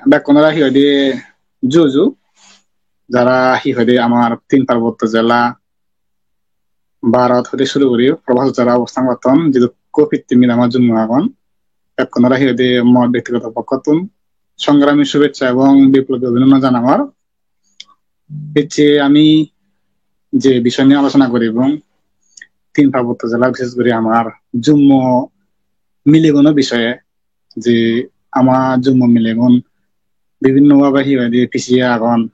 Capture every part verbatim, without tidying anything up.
Bekkunore hi hoide juju, jara hi hoide amar tin parbotto jela, Bharat hoite suru guri probasot jara obostan gotton, jidukko pittimit amar Jummo agon, bekkunore hi hoide mor bektigoto pokkottun songrami shubechcha ebong biplobi obhinondon janangor. Ecche ami je bisoy niye alochona guribong, tin parbotto jela, bishesh guri amar Jummo mileguno bisoye, je ama Jummo milegun bibhinno bhabe hi hoide pisiye agon,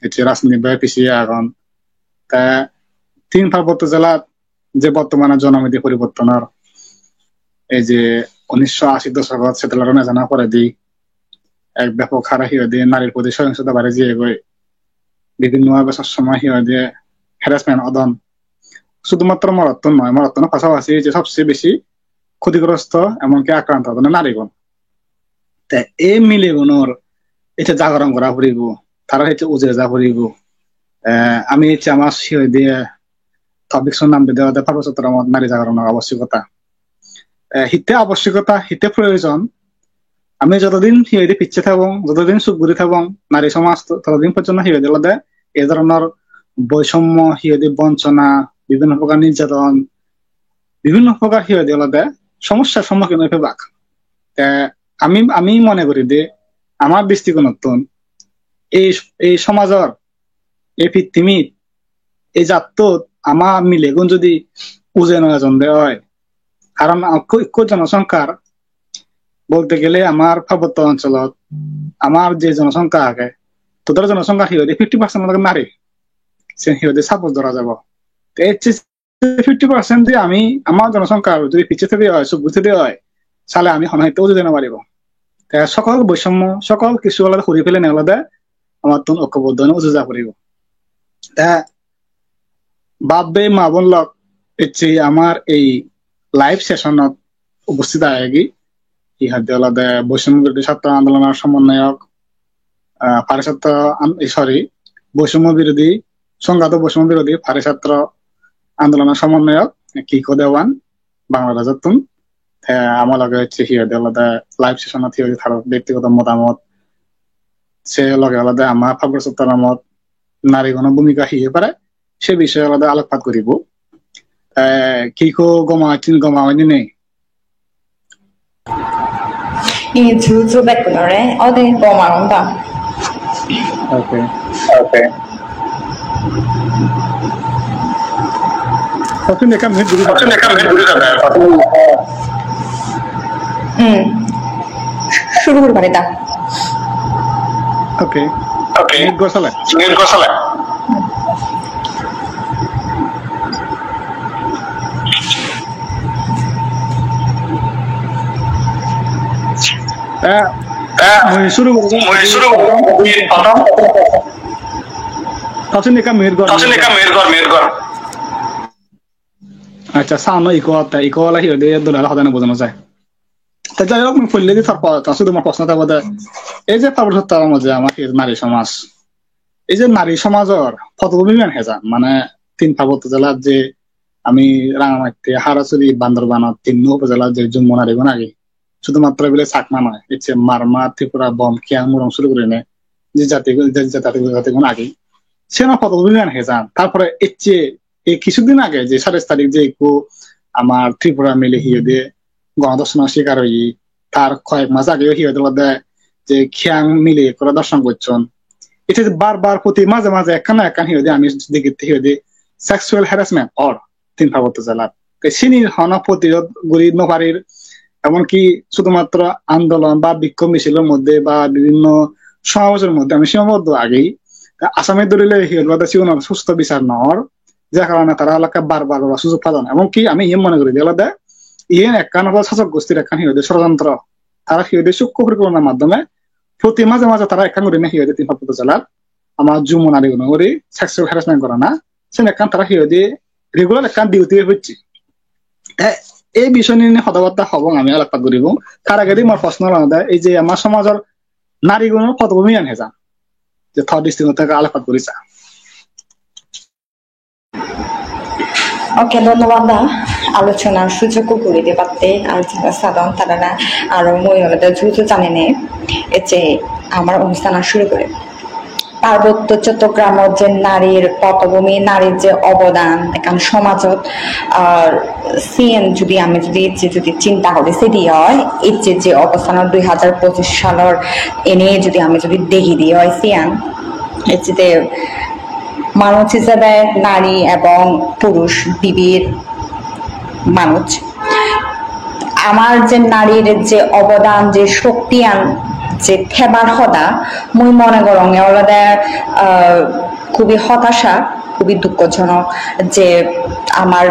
ecche rajnitik bhabe pisiye agon. Te tin parbotto jelat je bortomane jonomiti poriborton or, ei je unnisso ashi dosogot settler-un ejana poredi ek bepok hare hi hoide narir proti sohingsota bari jeyegoi, bibhinno bhabe sob somoi hi hoide harassment odon. Sudumatro morottun noi, morottuno pasapasi je sobse besi khotigrosto, emonki akranto odonde narigun. Te ei milegunor ecche jagoron gora puribo, tara ecche ujei ja puribo. Eh, ami ecche ama hi hoide topic-so nam dede olode Parbotto Chottogram-ot nari jagoronor abosyokota. Eh, hitte abosyokota, hitte proyojon? Ami jotodin hi hoide picche thebong, jotodin suk guri thebong, nari somaj to-, totodin pojjonto hi hoide olode ei dhoronor boisommo, hi hoide bonchona, bibhinno prokar nirjadon, bibhinno prokar hi hoide olode somossar sommukhin oi pebak. Te ami, ami mone guri de amar dristigonottun ei, ei somajor, ei pittimit, ei jattot ama milegun jodi ujei no ejonde oi, karon ikko, ikko jonosongkhar bolte gele amar parbotto oncholot amar je jonosongkha age, total jonosongkhar hi hoide fifty percent olode nari. Sen hi hoide suppose dhora jabo. Te ecche fifty percent jodi ami ama jonosongkhar jodi picche thede oi, suk guri thede oi, sale ami hono hitte ujei jei no paribo. Te sokol boisommo, sokol kichu olode huri pelene olode amattun okkoboddo hone ujei ja puribo. Te bap bhei ma bon lok, ecche amar ei live session-ot ubosthit agegi, hi hoide olode boisommo birodhi chhatro andolonor somonnoyok, ah, pari chhatro an-, eh, sorry, boisommo birodhi, songghato boisommo birodhi pari chhatro andolonor somonnoyok Kiko Dewan, Bangladesh-ottun. Te ama loge ecche hi hoide olode live session-ot hi hoide tar bektigoto motamot, se loge olode ama Parbotto Chottogram-ot nariguno bhumika hi oi pare, se bisoye olode alopat guribo. Eh, Kiko, gom achen, gom agonne nei? Iye, ju ju bekkunore, ode gom agon da. Okay. Okay. Kotun ekkan minute guri. Kotun ekkan minute guri. Hmm. Shuru guri pari da. Okay. Okay. Minute gosale. Minute gosale. Eh, eh, mui suru guri. Mui suru guri. Prothom. Topsin ekka mute gor. Topsin ekka mute gor, mute gor. Accha, sound-o echo otte, echo ole hi hoide, dole dale hoda no bujana jai. Te jai hok, mui poille di tor po-, tor sudu mor proshno thebo de. Ei je Parbotto Chottogram-ot je amar hi nari somaj, ei je nari somajor potobhumigan hejan, mane tin parbotto jelat je ami Rangamatte, Harasuri, Bandarbanot tinno upojelat je Jummo narigun agi, sudumatro bile Chakma noi, ecche Marma, Tripura, Bom, Kiyang, Murong suru gurinei je jati, je jati, jatigun agi, siyanor potobhumigan hejan. Tarpore ecche ei kisudin age je satais tarik je ekku amar Tripura mile hi hoide gonodorshonor shikar oye, tar koyek mas ageyo hi hoide olode je Kiyang mile ekkore dorshon gocchon. Ecche bar bar proti maje maje ekkan na ekkan hi hoide ami degitte hi hoide sexual harassment or tin parbotto jelat. Te sini hono protirod guri no parir, emonki sudumatro andolon ba bikkhob misilor moddhe ba bibhinno somabejor moddhe ami simaboddo agi. Te asami dhorile hi hoide olode sigunor susto bichar no or, je karone tara olakke bar bar bar sujog padon. Emonki ami iyen mone guri de olode iyen ekkan olode sasok gostir ekkan hi hoide sorojontro. Tara hi hoide sukko porikolponar maddhome proti maje maje tara ekkan gurinei hi hoide tin parbotto jelat ama Jummo narigunor ugure sexual harassment gorana, sen ekkan tara hi hoide regular ekkan duty oi pocche. Te ei bisoy niye hoda batta hobong, ami alopat guribong. Tar agedi mor proshno olode ei je ama somajor narigunor potobhumigan hejan, je tor dristigonottun ekka alopat guri sa. Okay, dhonnobad da, alochonar sujog guri dibatte, ar jara sadon tarare aro mui olode ju ju janenei. Ecche amar onusthan shuru gorim. Parbotto Chottogramot je narir potobhumi, narir je obodan ekkan somajot, ar siyen judi ami judi ecche judi chinta guri sedi oi, ecche je obosthanot dui hajar pocich salor ene judi ami judi degi di oi siyan, ecche de manuj hisebe nari ebong purush dibir manuj. Amar je narir je obodan, je shoktiyan, je thebar hoda, mui mone goronge olode, ah, khubi hotasha, khubi dukkojonok je amar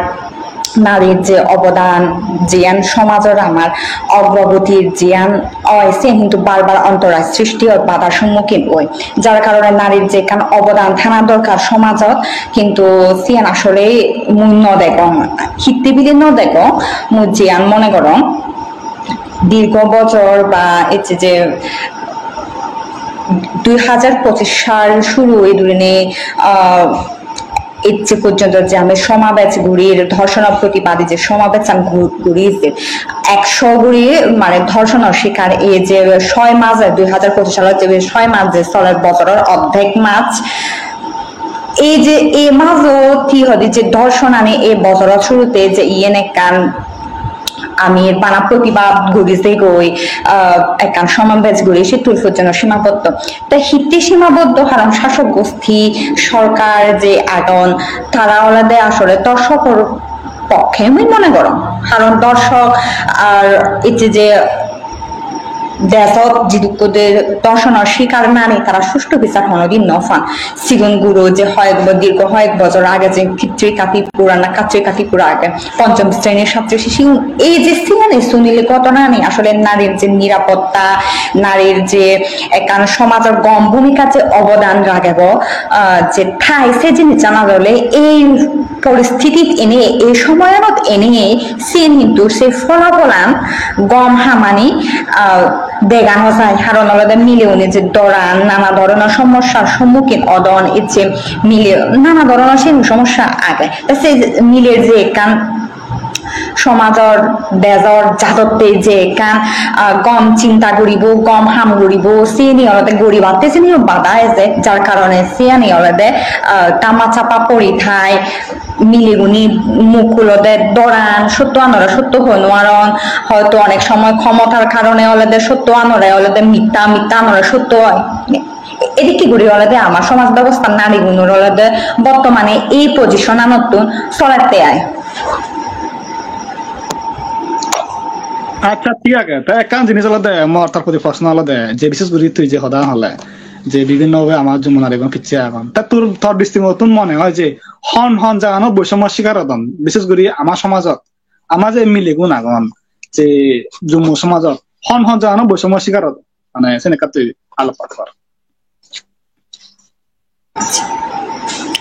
narir je obodan, jiyan somajor amar ogrogotir jiyan oi, siyan hintu bar bar ontorai srishti oi, badar sommukhin oi. Jar karone narir je ekkan obodan thana dorkar somajot, hintu siyan asole mui no degong, hittey bile no degong, mui jiyan mone gorong. Dirgho bojor ba ecche je dui hajar pocich sal shuru oi durine, ah, ecche porjonto je ami somabej gurir, dhorshonor protibadi je somabejchan gu-, guri je eksho guri mane dhorshonor shikar, ei je soi mas, dui hajar pocich salot je soi mas je soler, bojoror oddek mas, ei je ei majo hi hoide je dhorshonani ei bojoror shurute je iyen ekkan ami bana protibad guri jegoi, ah, ekkan somabej guri, sittul porjonto simaboddo. Te hittey simaboddo? Karon sasok gosti, sorkar je agon, tara olode asole dorshokor pokke mui mone gorong. Karon dorshok ar ecche je dejot jidukko de dhorshonor shikar nari, tara susto bichar honodin no pan. Sigon guro je hoyek bo-, dirgho hoyek bojor age je Kritika Tripura na Katrika Tripura age, ponchom srenir chhatri, sigun ei je siyani sunile ghotonani asole narir je nirapotta, narir je ekkan somajor gom bhumika je obodan ragebo, ah, je thai se jinissan asole ei poristhitit ene, ei somoyanot ene siyen hintu se pholapolan gom hamani, ah, dega no jai. Karon olode mileune je doran, nana dhoronor somossar sommukhin odon, ecche mile nana dhoronor siyen somossa age. Te se miler je ekkan somajor, dejor, jadotte je ekkan, ah, gom chinta guribo, gom ham guribo, siyeni olode guribatte siyeniyo bada eje, jar karone siyani olode, ah, tama chapa pori thai. Milegune muk olode doran, sotto anore sotto hoi nw paron, hoito onek somoy khomotar karone olode sotto anore olode mitta, mitta anore sotto hoi. Edikke guri olode ama somaj bebosta narigunor olode bottomane ei position anottun solette ai. Accha, thik age. Te ekkan jinis olode mor tor proti proshno olode je, bishesh guri tui je hoda hole, je bibhinno bhabe ama Jummo narigun picche agon. Ta tor, tor dristigonottun mone hoi je hon hon jaganot boisommo shikar odon, bishesh guri ama somajot, ama je milegun agon, je Jummo somajot hon hon jaganot boisommo shikar odon, mane sen ekka tui aloppat gor.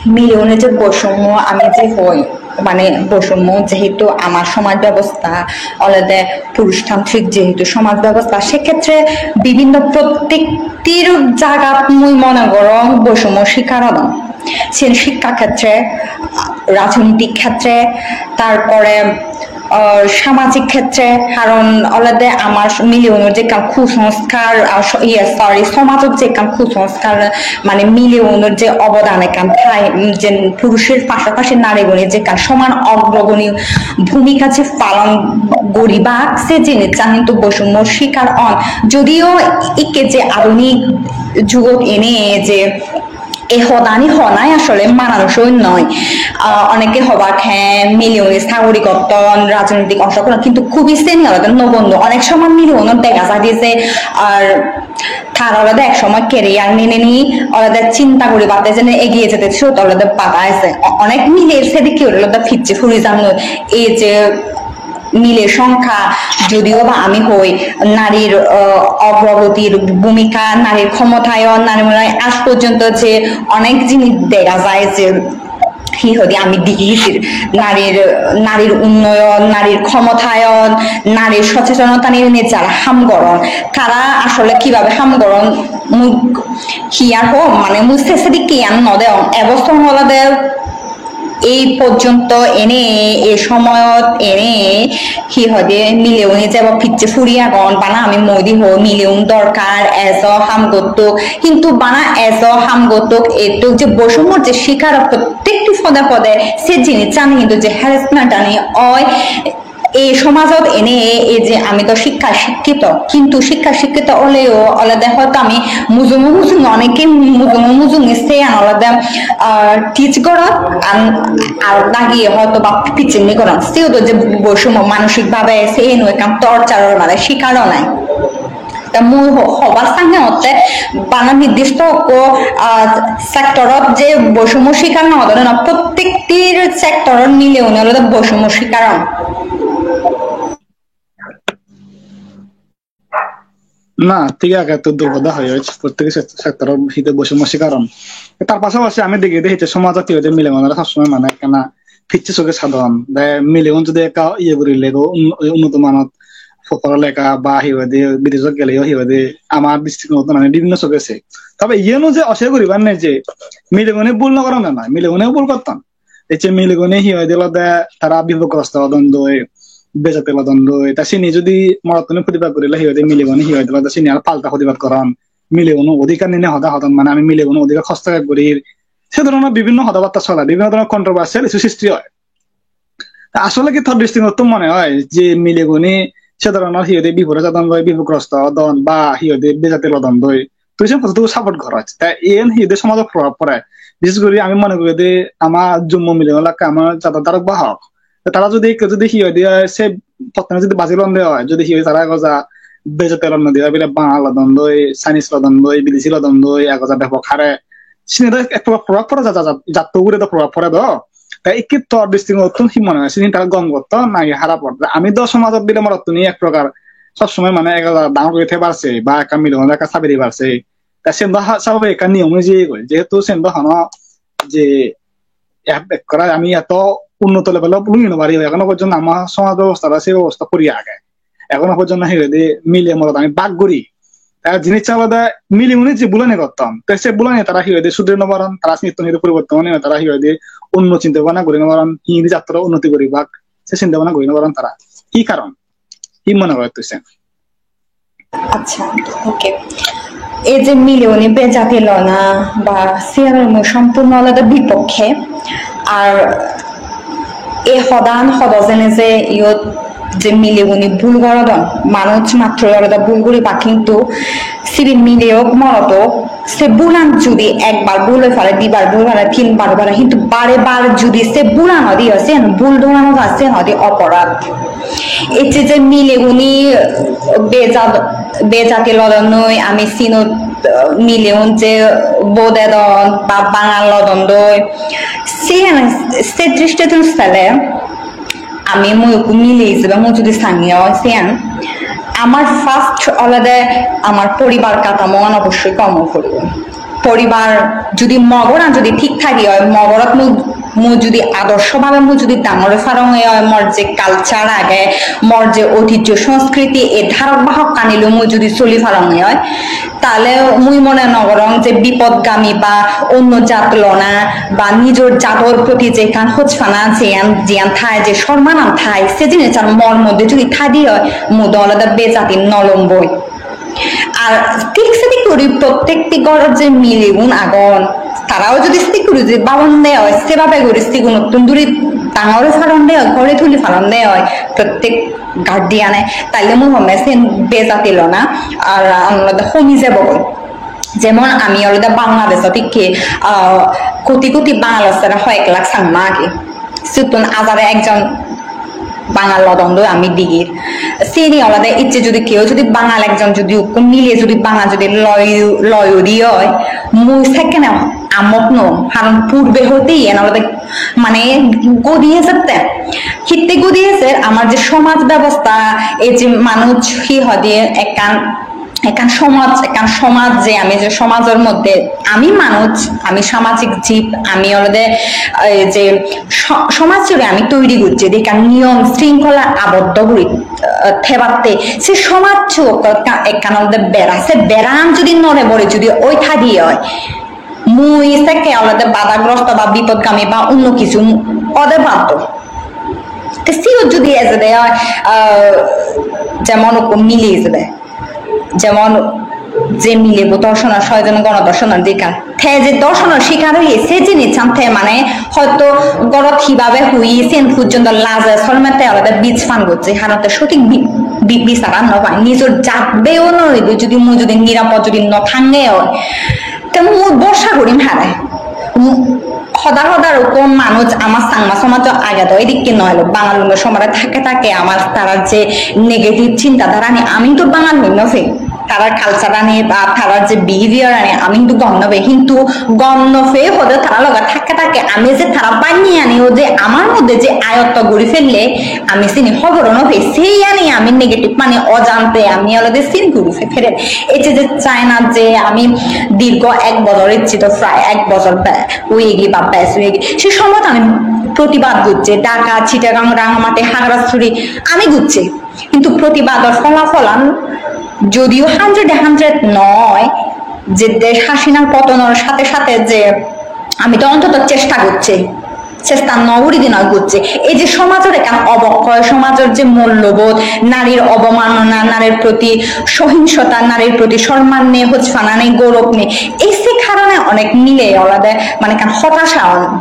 Mileune je boisommo ami je hoi, mane boisommo jehetu amar somaj bebosta olode purushtantrik jehetu somaj bebosta, sekhetre bibhinno prottektir jagat mui mone gorong boisommo shikar odon. Siyen shikka khetre, rajnitik khetre, tarpore, ah, samajik khetre, karon olode amar mileunor je ekkan kusonskar, ah, so-, iye, sorry, somajot je ekkan kusonskar, mane mileunor je obodan ekkan thai, um, je purushor pasapasi narigunor je ekkan soman ogrogoni bhumika je palon guribak, se jinissan hintu boisummor shikar on. Jodio ikke je adunik jugot ene je ei hodani honai asole mananusoi noi. Ah, oneke hobak, he, mileune saguri gotton, rajnitik ongsogrohon, kintu khubi seni olode nogonno. Onek somoy mileunot dega jai de je, ar tar olode ek somoy career nineni olode chinta guribatte jene egiye jede, siyot olode bada ese. O-, onek mile sedikke guri olode picche puri jannoi. Ei je mile songkha, jodio ba ami hoi narir, ah, ogrogotir bhumika, narir khomotayon, narir mone hoi aaj porjonto je onek jinis dega jai je hi hoide ami digi gijir, narir, narir unnoyon, narir khomotayon, narir sochetonota niye jara ham goron, tara asole kibabe ham goron, mui hi ar hom, mane mui se sedikke iyan no degong. Ebo song olode Ei porjonto ene, ei somoyot ene, hi hoide, mileune jebo picche puri agon, bana ami moidi hoi, mileun dorkar, ejo ham gottuk, hintu bana ejo ham gottuk, ettuk je boisomor je shikar prottekti pode pode se jinisani hintu je harassment ani oi, ei somajot ene ei je ami to shikka shikkito, hintu shikka shikkito oleyo olode hoyto ami mujunge mujunge, oneke mujunge mujunge seyan olode, ah, teach gorot, ar, ar dagiye hoyto ba pichinni goron. Siyot je boisomo manosik bhabe seyeno ekkan torture or mane shikar onai. Te mui ho-, hobar sange hotte bana nirdishto ekko, ah, sectorot je boisomo shikar no odon, na, prottektir sectorot mileune olode boisomo shikar on. Na, thik age, tui dol hoda hoyos, prottek se-, sector-ot hide boisomo shikar on. Tar pasapasi ami degi de hite somajot hi hoide mileunore sob somoi mane ekkana picche soge sadon. De mileun jodi ekka iye gurile go, un-, unnoto manot po-, porale ekka ba hi hoide bidesot geleyo hi hoide ama district-ot mane bibhinno soge se. Tobe iyeno je osei guribar nei je mileune bhul no goron na, mileune bhul gotton. Ecche milegune hi hoide olode tara bipokgrosto odondoi, bejate lodondoi. Ta sini jodi morottune protibad gurile hi hoide milegune hi hoide olode sini aro palta protibad goron. Mileguno odhikar nine hoda hodon, mane ami mileguno odhikar hostokep gurir. Se dhoronor bibhinno hoda batta soler, bibhinno dhoronor controversial issue sristi oi. Ta asole ki tor dristingottun mone oi je milegune se dhoronor hi hoide bipore jadondoi, bipokgrosto odon ba hi hoide bejate lodondoi? Tui sen kottottun support goros. Te iyen hi hoide somajot probhab pore. Bishes guri ami mone guri de ama Jummo milegun olakke ama jador dharok bahok. Te tara jodi ekka jodi hi hoide se pottano jodi baji londe oi, jodi hi hoide tara egoja bejate lodonde oi, bile Bangal lodondoi, Chinese lodondoi, bidesi lodondoi, egoja bepok hare. Sini do ek probhab, probhab pore ja, ja, ja, jatto ugure do probhab pore do. Te ikke tor dristingottun hi mone oi, sini tara gom gotton naki harap gotton? Ami do somajot bile morottuni ek prokar sob somoi mane egoja dangor guri thebar se, ba ekka milegunore ekka sabi dibar se. Te sen do ha-, sababik ekkan niyom oi jeyegoi, jehetu sen do hono je ek-, ekkore ami eto unnoto level-ot lungi no pari, egono porjonto ama somaj bebosta ba se bebosta pori age. Egono porjonto hi hoide mile morot ami bhag guri. Te jinissan olode milegune je bhulani gotton, te se bhulani tara hi hoide sudre no paron, tara sinittun hi hoide poriborton oni, tara hi hoide onno chinta bhabana guri no paron, hi hoide jattor unnoti guribak, se chinta bhabana guri no paron tara. Hi karon? Hi mone goro tui sen? Acha, okay. Ei je milegune bejati lona ba siyanor mui sompurno olode bipokkhe. Ar ei hodan hodo jene je iyot je milegune bhul gorodon, manuj matroi olode bhul guribak, hintu sibe mile ok morot ok, se bhulan judi ekbar bhul oi pare, dibar bhul oi pare, tinbar oi pare, hintu bare bar judi se bhulan odi oi, siyan bhul dhora no jai, siyan odi oporad. Ecche je milegune bejat-, bejati lodonnoi, ami sinot, uh, mileun je bodedon ba Bangal lodondoi, siyan se dristittun sele ami, mui ekku mile ijebe mui judi sange oi siyan, amar first olode amar poribar katamoan obossoi gom oi poribo. Poribar judi mo goran judi thik thagi oi, mo gorot mui, mui judi adorsho bhabe mui judi dangor oi paronge oi, mor je culture age, mor je oitijjo sanskriti, ei dharok bahokkani loi mui judi soli paronge oi, tale mui mone no gorong je bipodgami ba onno jat lona ba nijor jador proti je ekkan hochpana jiyan, jiyan thai, je sormanan thai, se jinissan mor moddhe judi thai di oi, mui do olode bejati no lomboi. Ar thik sedik guri prottekti ghorot je milegun agon, tarao judi sedik guri judi babonde oi, sebabe guri sigunottun duri dangor oi paronde oi, ghore tuli paronde oi, prottek guardian-e, taile mui homme sen bejati lona ar olode homi jebogoi. Jemon ami olode Bangladeshot ikke, ah, koti koti Bangalor sere hoyek lakh Changma agi. Sittun ajare ekjon Bangal lodon doi ami digir. Sini olode icche judi keu judi Bangal ekjon judi ukko mile judi Bangal judi loi, loi udi oi, mui sekkene amok no, karon purbe hoite iyen olode mane godi ejette. Hitte godi ejer, amar je somaj bebosta, ei je manuj hi hoide ekkan ekkan somaj, ekkan somaj je ami je somajor moddhe ami manuj, ami samajik jib, ami olode, eh, je so-, somaj jure ami toiri gocchi de ekkan niyom sringkhola aboddo guri, eh, thebatte. Se somajcho ekka-, ekkan olode bera, se beran judi nore bore judi oi thadi oi, Mui sekke olode badagrosto ba bipodgami ba onno kichu ode baddo. Te siyot judi ejede oi, ah, jemon ekko mile ejede, jemon je milebo dorshonor, soyjon gono dorshonor dikar. Te je dorshonor shikar oye, se jinissan te mane hoyto gorot hibabe hui, sen pojjonto laje sorme te olode bij pan gocche, haron te sotik bi-, bi-, bisaran no pai. Nijor jat beyo no oide, judi mui judi nirapod judi no thange oi, te mui borsa gurim hare. Hoda hodar ukko manuj amar Changma somajot age do edikke noi lo. Bangalunor somare thakke thakke amar tarar je negative chinta dharani ami hintu Bangal hoi no pei. Tarar culture ani ba tarar je behavior ani ami hintu gom no pei. Hintu gom no pei hode tara loge thakke thakke ami je tara banneyani o je amar moddhe je ayotto guri felle ami sini hobor no pei. Seyani ami negative mane ojante ami olode sin guri fe-, feren. Ei je, je China je ami dirgo ek bojor ecchi do prai ek bojor be-, oyegi ba bej oyegi. Se somoyot ami protibad gocche, Dhaka, Chittagong, Rangamati, Khagrasuri ami gocche. Hintu protibador folafolan jodio hundred e hundred noi, je desh Hasina'r potonor sathe sathe je ami to ontoto chesta gocche, chesta no guri di noi gocche. Ei je somajor ekkan obokkoi, somajor je mullobodh, narir obomanona, narir proti sohingsota, narir proti somman nei, hojpana nei, gourob nei, ei se karone onek mile olode mane ekkan hotasha on.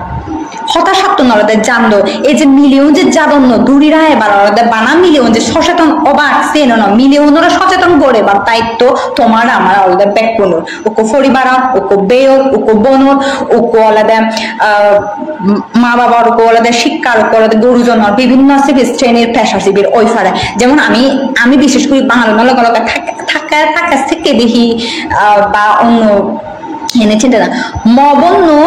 Hotashattun olode jando, ei je mileun je jadon no duri ragebar olode bana mileun je socheton obak, siyen no, mileunore socheton gorebar daitto tomar amar olode bekkunor. Ukko poribaror, ukko beiyor, ukko bonor, ukko olode, ah, ma babor, ukko olode sikkar, ukko olode gurujonor, bibinno sibe srenir pesha sibir oi pare. Jemon ami, ami bishesh guri Bangalunor loge loge thak-, thakke, thakke sekke dehi, ah, ba onno ene chinte na. Mo bonno,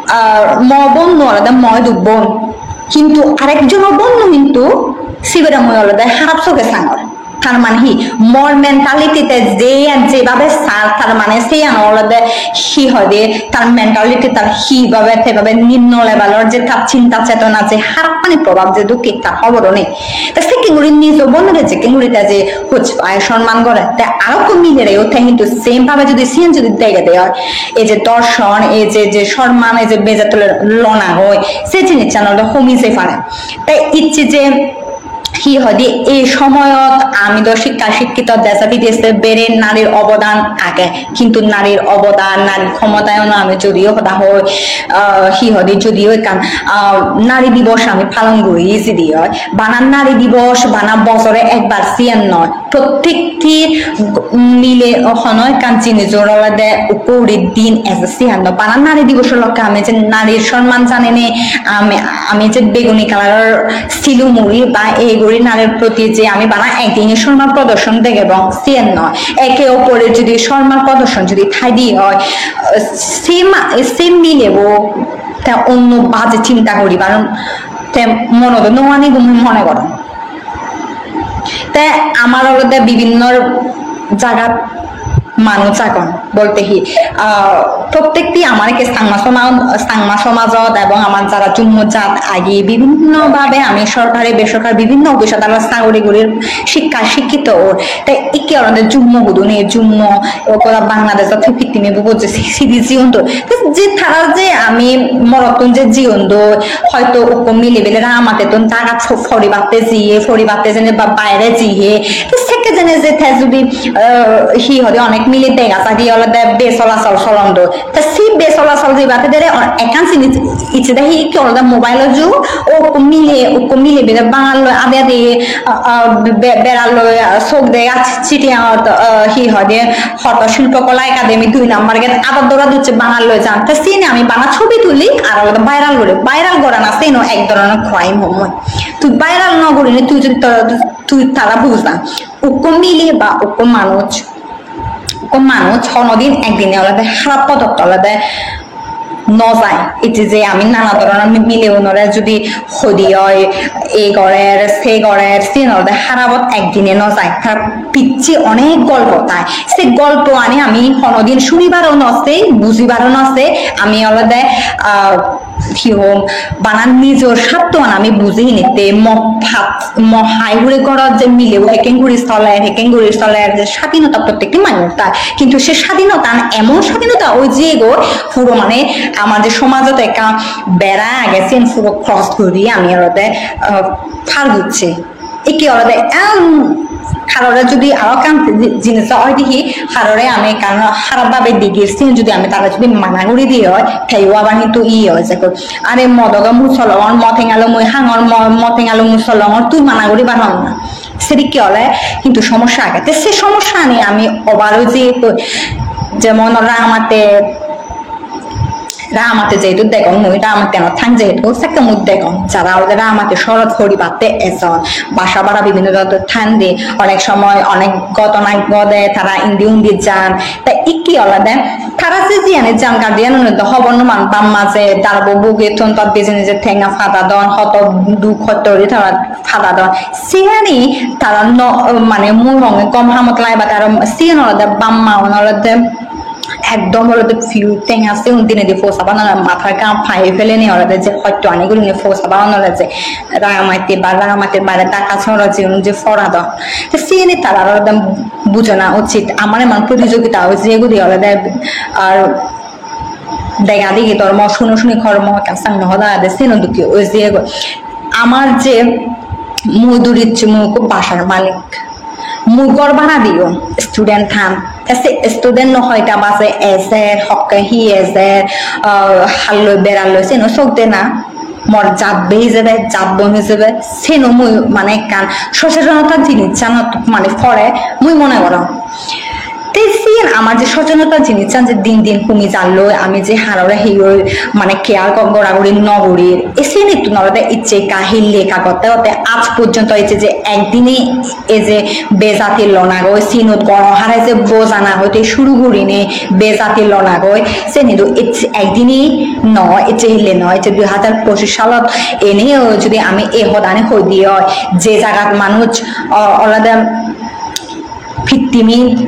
ah, mo bonno olode mo idu bon. Hintu arekjono bonno hintu sibere mui olode harap soge sangor. Tar mane hi? Mor mentality te je, jebabe sar, tar mane siyan olode hi hoide, tar mentality tar hibabe tebabe nimno level-or je tar chinta chetona je harapani probab je dokke tar hoboro nei. Te sekken guri nijo bonore jekken guri te je hoj pai, sonman gore, te aro ekko milereyo te hintu same bhabe judi siyen judi degede oi, ei je dorshon, ei je, je sonman, ei je bejat lona hoi, se jinissan olode homi jei pare. Te icche je hi hoide ei somoyot ami do sikka sikkito dese bidese bere narir obodan age, hintu narir obodan, narir khomotayano ami jodio hoda hoi, ah, hi hoide jodio ekkan, ah, nari dibos ami palon guri jidi oi, bana nari dibos bana bojore ekbar siyan noi, prottekti mile hono ekkan jinijor olode ukko guri din eje siyan noi. Bana nari dibos lokke ami je narir sonman janine ami, ami je beguni kalaror silum uri ba ei guri narir proti je ami bana ekdine sonman prodorshon degebong, siyen noi. Eke opore judi sonman prodorshon judi thaide oi, se ma-, se milebo te onno baje chinta guribar te monot no ani gome mone gorong. Te amar olode bibinno jagat manuj agon, bolte hi, ah, prottekti amar ekke Changma soma-, Changma somajot ebong amar jara Jummo jat agi, bibinno bhabe ami sorkari besorkari bibinno office adarot sagori gurir, sikka sikkito or. Te ikke olode Jummo hudune, Jummo goda Bangladeshot hi pittimi bugot je si-, sidi jiyon do. Te je tara je ami morottun je jiyon do, hoito ukko mile bile Rangamatettun Dhagat po-, poribatte jiye, poribatte jene ba baire jiye. Te sekke jene je te judi, eh, hi hoide onek mile dega jai di olode bej solachol solon do. Te se bej solachol jibatte dere o-, ekkan jinis icche de hi ikki olode mobile-o jug, o ukko mile, ukko mile bile Bangal loi adi adi, ah, ah, be-, beral loi, ah, sok dega chiti angot, ah, hi hoide, hoto Shilpo Kola Academy dui number gate adot dora ducche Bangal loi jan. Te sini ami bana sobi tuli ar olode viral guri. Viral gorana sino ek dhoronor crime hom mui. Tui viral no gurinei tui jodi to-, tui tara buja. Ukko mile ba ukko manuj, ukko manuj honodin ekdine olode harap podot olode no jai. Ecche je ami nana dhoronor mi-, mileunore judi hodi oi, ei gorer, sei gorer, siyen olode harabot ekdine no jai. Tar picche onek golpo thai. Se golpoani ami honodin sunibaro no sei, bujibaro no sei, ami olode, ah, hi hom, bana nijor sattoan ami buji hinitte mo phat, mo hai hure gorot je milebo hekken guri soler, hekken guri soler, je sadinota prottekti manjor tar. Kintu se sadinotan emon sadinota oi jiyegoi, puro mane amar je somajot ekka bera age, siyen puro cross guri ami olode, ah, par gocchi. Ikke olode, em, harore judi aro ekkan ji-, jinis oi de hi, harore ami ekkan harap bhabe degir, siyen judi ami tare judi mana guri di oi, teyo abar hintu iye oi jegoi. Are mo doge mui solongor, mo tengalo mui hangor, mo, mo tengalo mui solongor, tui mana guribar hon na. Sedikke ole hintu somossa age. Te se somossani ami over oi jeyegoi, jemon Rangamate, Rangamate jehetu degong mui, Rangamate anot thang jehetu, sekke mui degong. Jara olode Rangamate sohorot poribatte ejon, basa bara bibhinno jadot thande, onek somoy onek ghotona ghode, tara indi undi jan. Te ikke olode tara se jiyani jan, guardian-une do hobor no pan, bap ma je darbo buge ton tot bejei nejei tenga padadon, hoto duk hosto guri tara padadon. Siyani tara no, mane mui honge gom hamot lai ba tara, siyan olode bap ma un olode ekdom olode pure tenga, sigun dinedi po saban olode matha gam pai peleni olode je hosto ani gurinei po saban olode je Rangamati ba Rangamati bare Dhaka sohorot jigun je poradon. Te siyani tara olode bujana uchit. Amar emon protijogita oi jeye guri olode, ar dega degi dhormo, suno suni kormo ekkan sang no hoda ade, sino dokke oi jeyegoi. Amar je mui durichi, mui ekko basar malik. Mui ghor bhara diyong student han. Te se student no hoita baje ejer, hokke hi ejer, ah, halloi beralloi, sino sok de na. Mor jat bhei hijebe, jat bon hijebe, seno mui mane ekkan sosetonota jinissanot mane pore mui mone gorong. Te siyen amar je sosetonota jinissan je din din humi jalloi, ami je harore hiyoi mane care go-, gora guri no gurir. E siyenittun olode icche ekka hille ekka gotte gotte aaj porjonto icche je ekdine ei je bejati lonagoi, sinot gono hare je bojana hoite suru gurinei bejati lonagoi, seni do ecche ekdini noi, ecche hille noi, ecche dui hajar pocich salot eneyo judi ami ei hodani hoi di oi, je jagat manuj, o-, olode pittimit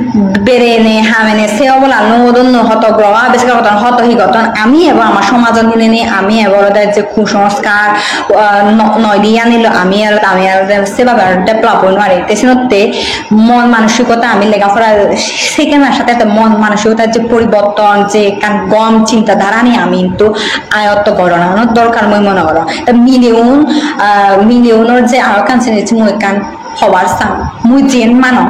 berene, hamene, se obola no odon, no hoto groho abiskar gotton, hoto hi gotton, ami ebo ama somajot nineni, ami ebo olode je kusonskar, ah, no-, noi di anilo, ami elo, ami elo de-, sebabe aro develop oi no pari. Te senotte mon manosikota, ami lega pora sikkena sate sate mon manosikota je poriborton, je ekkan gom chinta dharani ami hintu ayotto gorana dorkar mui mone gorong. Te mileun, ah, mileunor je aro ekkan jinis mui ekkan hobar sang, mui jiyen mano,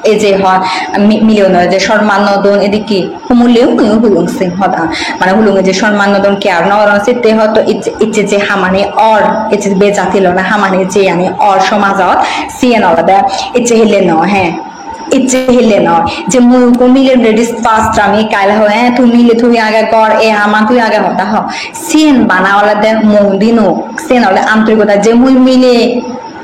ei je hon, mi-, mileunore je sonman no don, edikke humulleyo muiyo hulung sen hoda. Mane hulunge je sonman no don, care no goron, sitte hoito icche, icche je hamani or, icche bejati lona hamani jeyani or somajot, siyen olode icche hille no, he. Icche hille no. Je mui ekko mile ladies first, ami kaile ho, he, tui mile tui age gor, e haman tui age hoda ho. Siyen bana olode mundino, siyen olode antorikota, je mui mile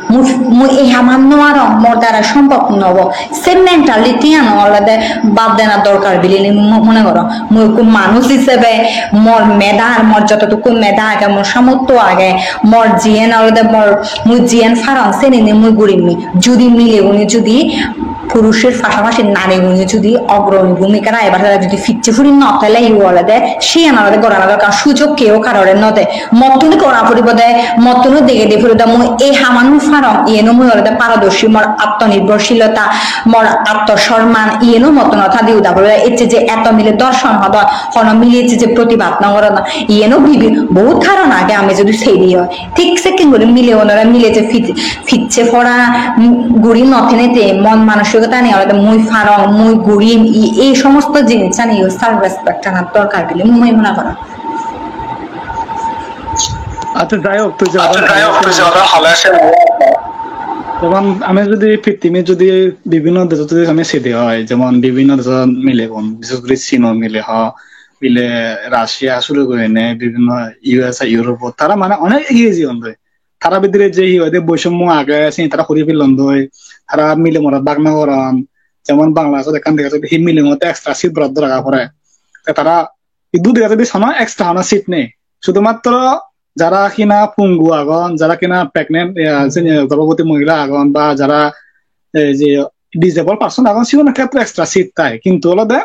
Mui, mui ei haman nw parong, mor dara sombhob nw obo. Se mentality-an olode bad dena dorkar bilinei mo-, mone gorong. Mui ekko manuj hisebe mor medar, mor jotodukkun meda age, mor samortho age, mor jiyen olode mor, mui jiyen parong senini mui gurim. Judi milegune judi purusor pasapasi narigune judi ogroni bhumika rahibar sara judi picche puri nw thele, iye olode siyan olode gorana dorkar, sujog keu karore nw de. Mottun gora puribo de, mottun degede puribo de, mui ei haman nw parong, iyeno mui olode parodorshi, mor atmonirbhorshilota, mor atmosomman, iyeno mottun thadi uda puribo de. Ecche je eto mile dhorshon hodon, hono mile ecche je protibad nw goron, iyeno bibi-, bohut karon age ami judi sei di oi. Thik sekken guri mileunore mile je pij-, picche pora, mm, guri nw thenei je mon manosikotani olode mui parong, mui gurim, i-, ei somosto jinissani self respect ana dorkar bili mui mone gorong. Acha, jai hok, tui je hoda hoiye, jemon ami jodi pittimit jodi bibhinno dejot jodi ami sei di oi, jemon bibhinno dejot milegun, bishes guri Chinor mile ho, bile Russia suru gurinei bibhinno U S A, Europe-ot tara mane onek egiye jeyon doi. Tara bidire je hi hoide boisommo age, sini tara huri pelon doi. Tara mile morot bhag no goron. Jemon Bangladeshot ekkan dega jai de hi mile morot extra seat boraddw raga pore. Te tara idu dega jai de hono extra hono seat nei. Sudumatro jara kina pungu agon, jara kina pregnant, ya, sini gorbhoboti mohila agon, ba jara ei je disabled person agon, sigun khetre extra seat thai. Kintu olode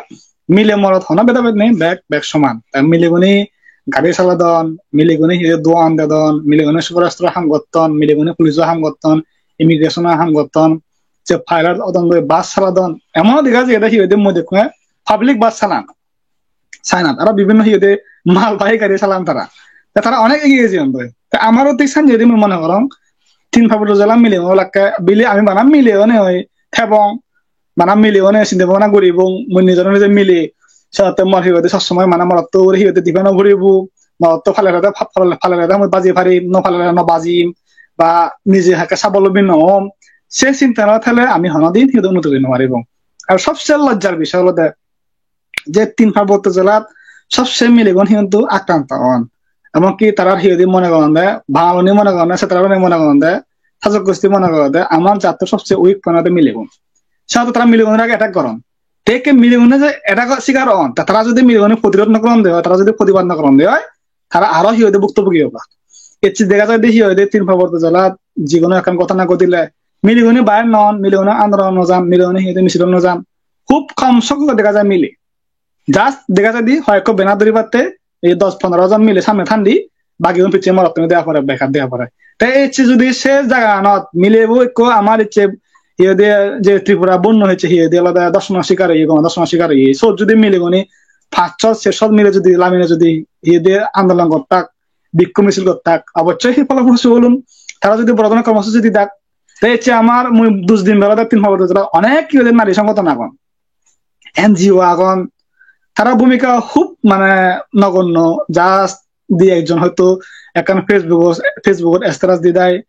mile morot hono bhedabhed nei, bek, bek soman. Te milegune gari saladon, milegune hi hoide dogan dedon, milegune superstore ham gotton, milegune police-o ham gotton, immigration-o ham gotton, je pilot odon goi bus saladon, emon dega jai ede hi hoide mui dekkunge public bus salan. China-t aro bibhinno hi hoide mal bahi gari salan tara. Te tara onek egiye jeyon doi. Te amaro thik sanye mui mone gorong, tin parbotto jela milegun olakke bile ami bana mile one oi thebong, bana mile one sinde bana guribong, mui nijor nije mile. Senotte mor hi hoide sob somoi mane morotto ugure hi hoide depend o guribo, morotto palere de pa-, palere, palere de mui baji parim, no palere no bajim, ba nije hakke sabolombi no om. Se sinta no thele ami honodin hi hoide unnoti guri no paribong. Ar sobse lojjar bishoy olode je tin parbotto jelat sobse milegun hintu akranto on. Emonki tarar hi hoide mone goronde, Bangaluni mone goronde, Setraluni mone goronde, Sajok Gosti mone goronde, amar jatto sobse weak point olode milegun. Senotte tara milegunore age attack goron. Te ekke milegune je attack sikar on, ta tara jodi milegune protirod no goronde oi, tara jodi protibad no goronde oi, tara aro hi hoide bhuktobogi obak. Ecche dega jaide hi hoide tin parbotto jelat je hono ekkan ghotona ghodile milegune bair non, milegune andolonot no jan, milegune hi hoide misilot no jan. Hub kom songkhok dega jai mile. Just dega jaide hoyekko banner dhuribatte ei dos pondro jon mile samne thandi, bagigun picche morottune dega pore, bekkar dega pore. Te ecche jodi se jaganot milebo ekko amar ecche hi hoide je Tripura bonno ecche hi hoide olode dhorshonor shikar oye, gono dhorshonor shikar oye. Sot jodi milegune pach shot, se shot mile jodi lamine jodi hi hoide andolon gottak, bikkhub misil gottak, obossoi hi pholoprosu olun, tara jodi boro dhoronor kormosuchi didak. Te ecche amar mui dus dim bela tin parbotto jelat onek hi hoide nari songgothon agon, N G O agon, tara bhumika hub mane nogonno, just di ekjon hoyto ekkan Facebook-ot, Facebook-ot status di dai,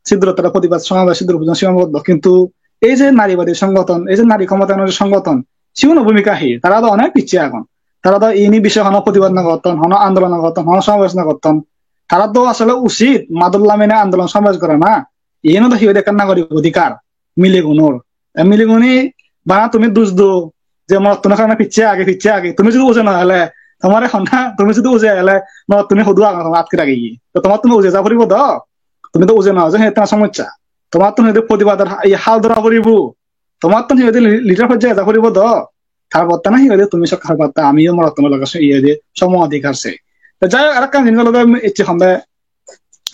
siddur tara protibad somabes, siddur pujon somabes, kintu ei je naribadi songgothon, ei je nari khomotayonor songgothon, siguno bhumika hi? Tara do onek picche agon. Tara do ini bishoye hono protibad no gotton, hono andolon no gotton, hono somabes no gotton. Tara do asole usit madol lamine andolon somabes gorana. Iyen do hi hoide ekkan nagorik odhikar milegunor. Te milegune bana tumi dus do je morottunor karone picche age, picche age. Tumi jodi uje no ele, tomare honna, tumi jodi uje ele, morottune hudu agon tomare atke rageye. To tomattun uje ja poribo do. Tumi do uje no ejo, hette na somossa. Tomattun hi hoide protibador ha-, iye hal dhora poribo. Tomattun hi hoide li-, leader pojje ja poribo do. Tar pottana hi hoide tumi sokka patta, amiyo morottunor loge so-, iye hoide somo odhikar sei. To jai hok, arekkan jinis olode ecche honde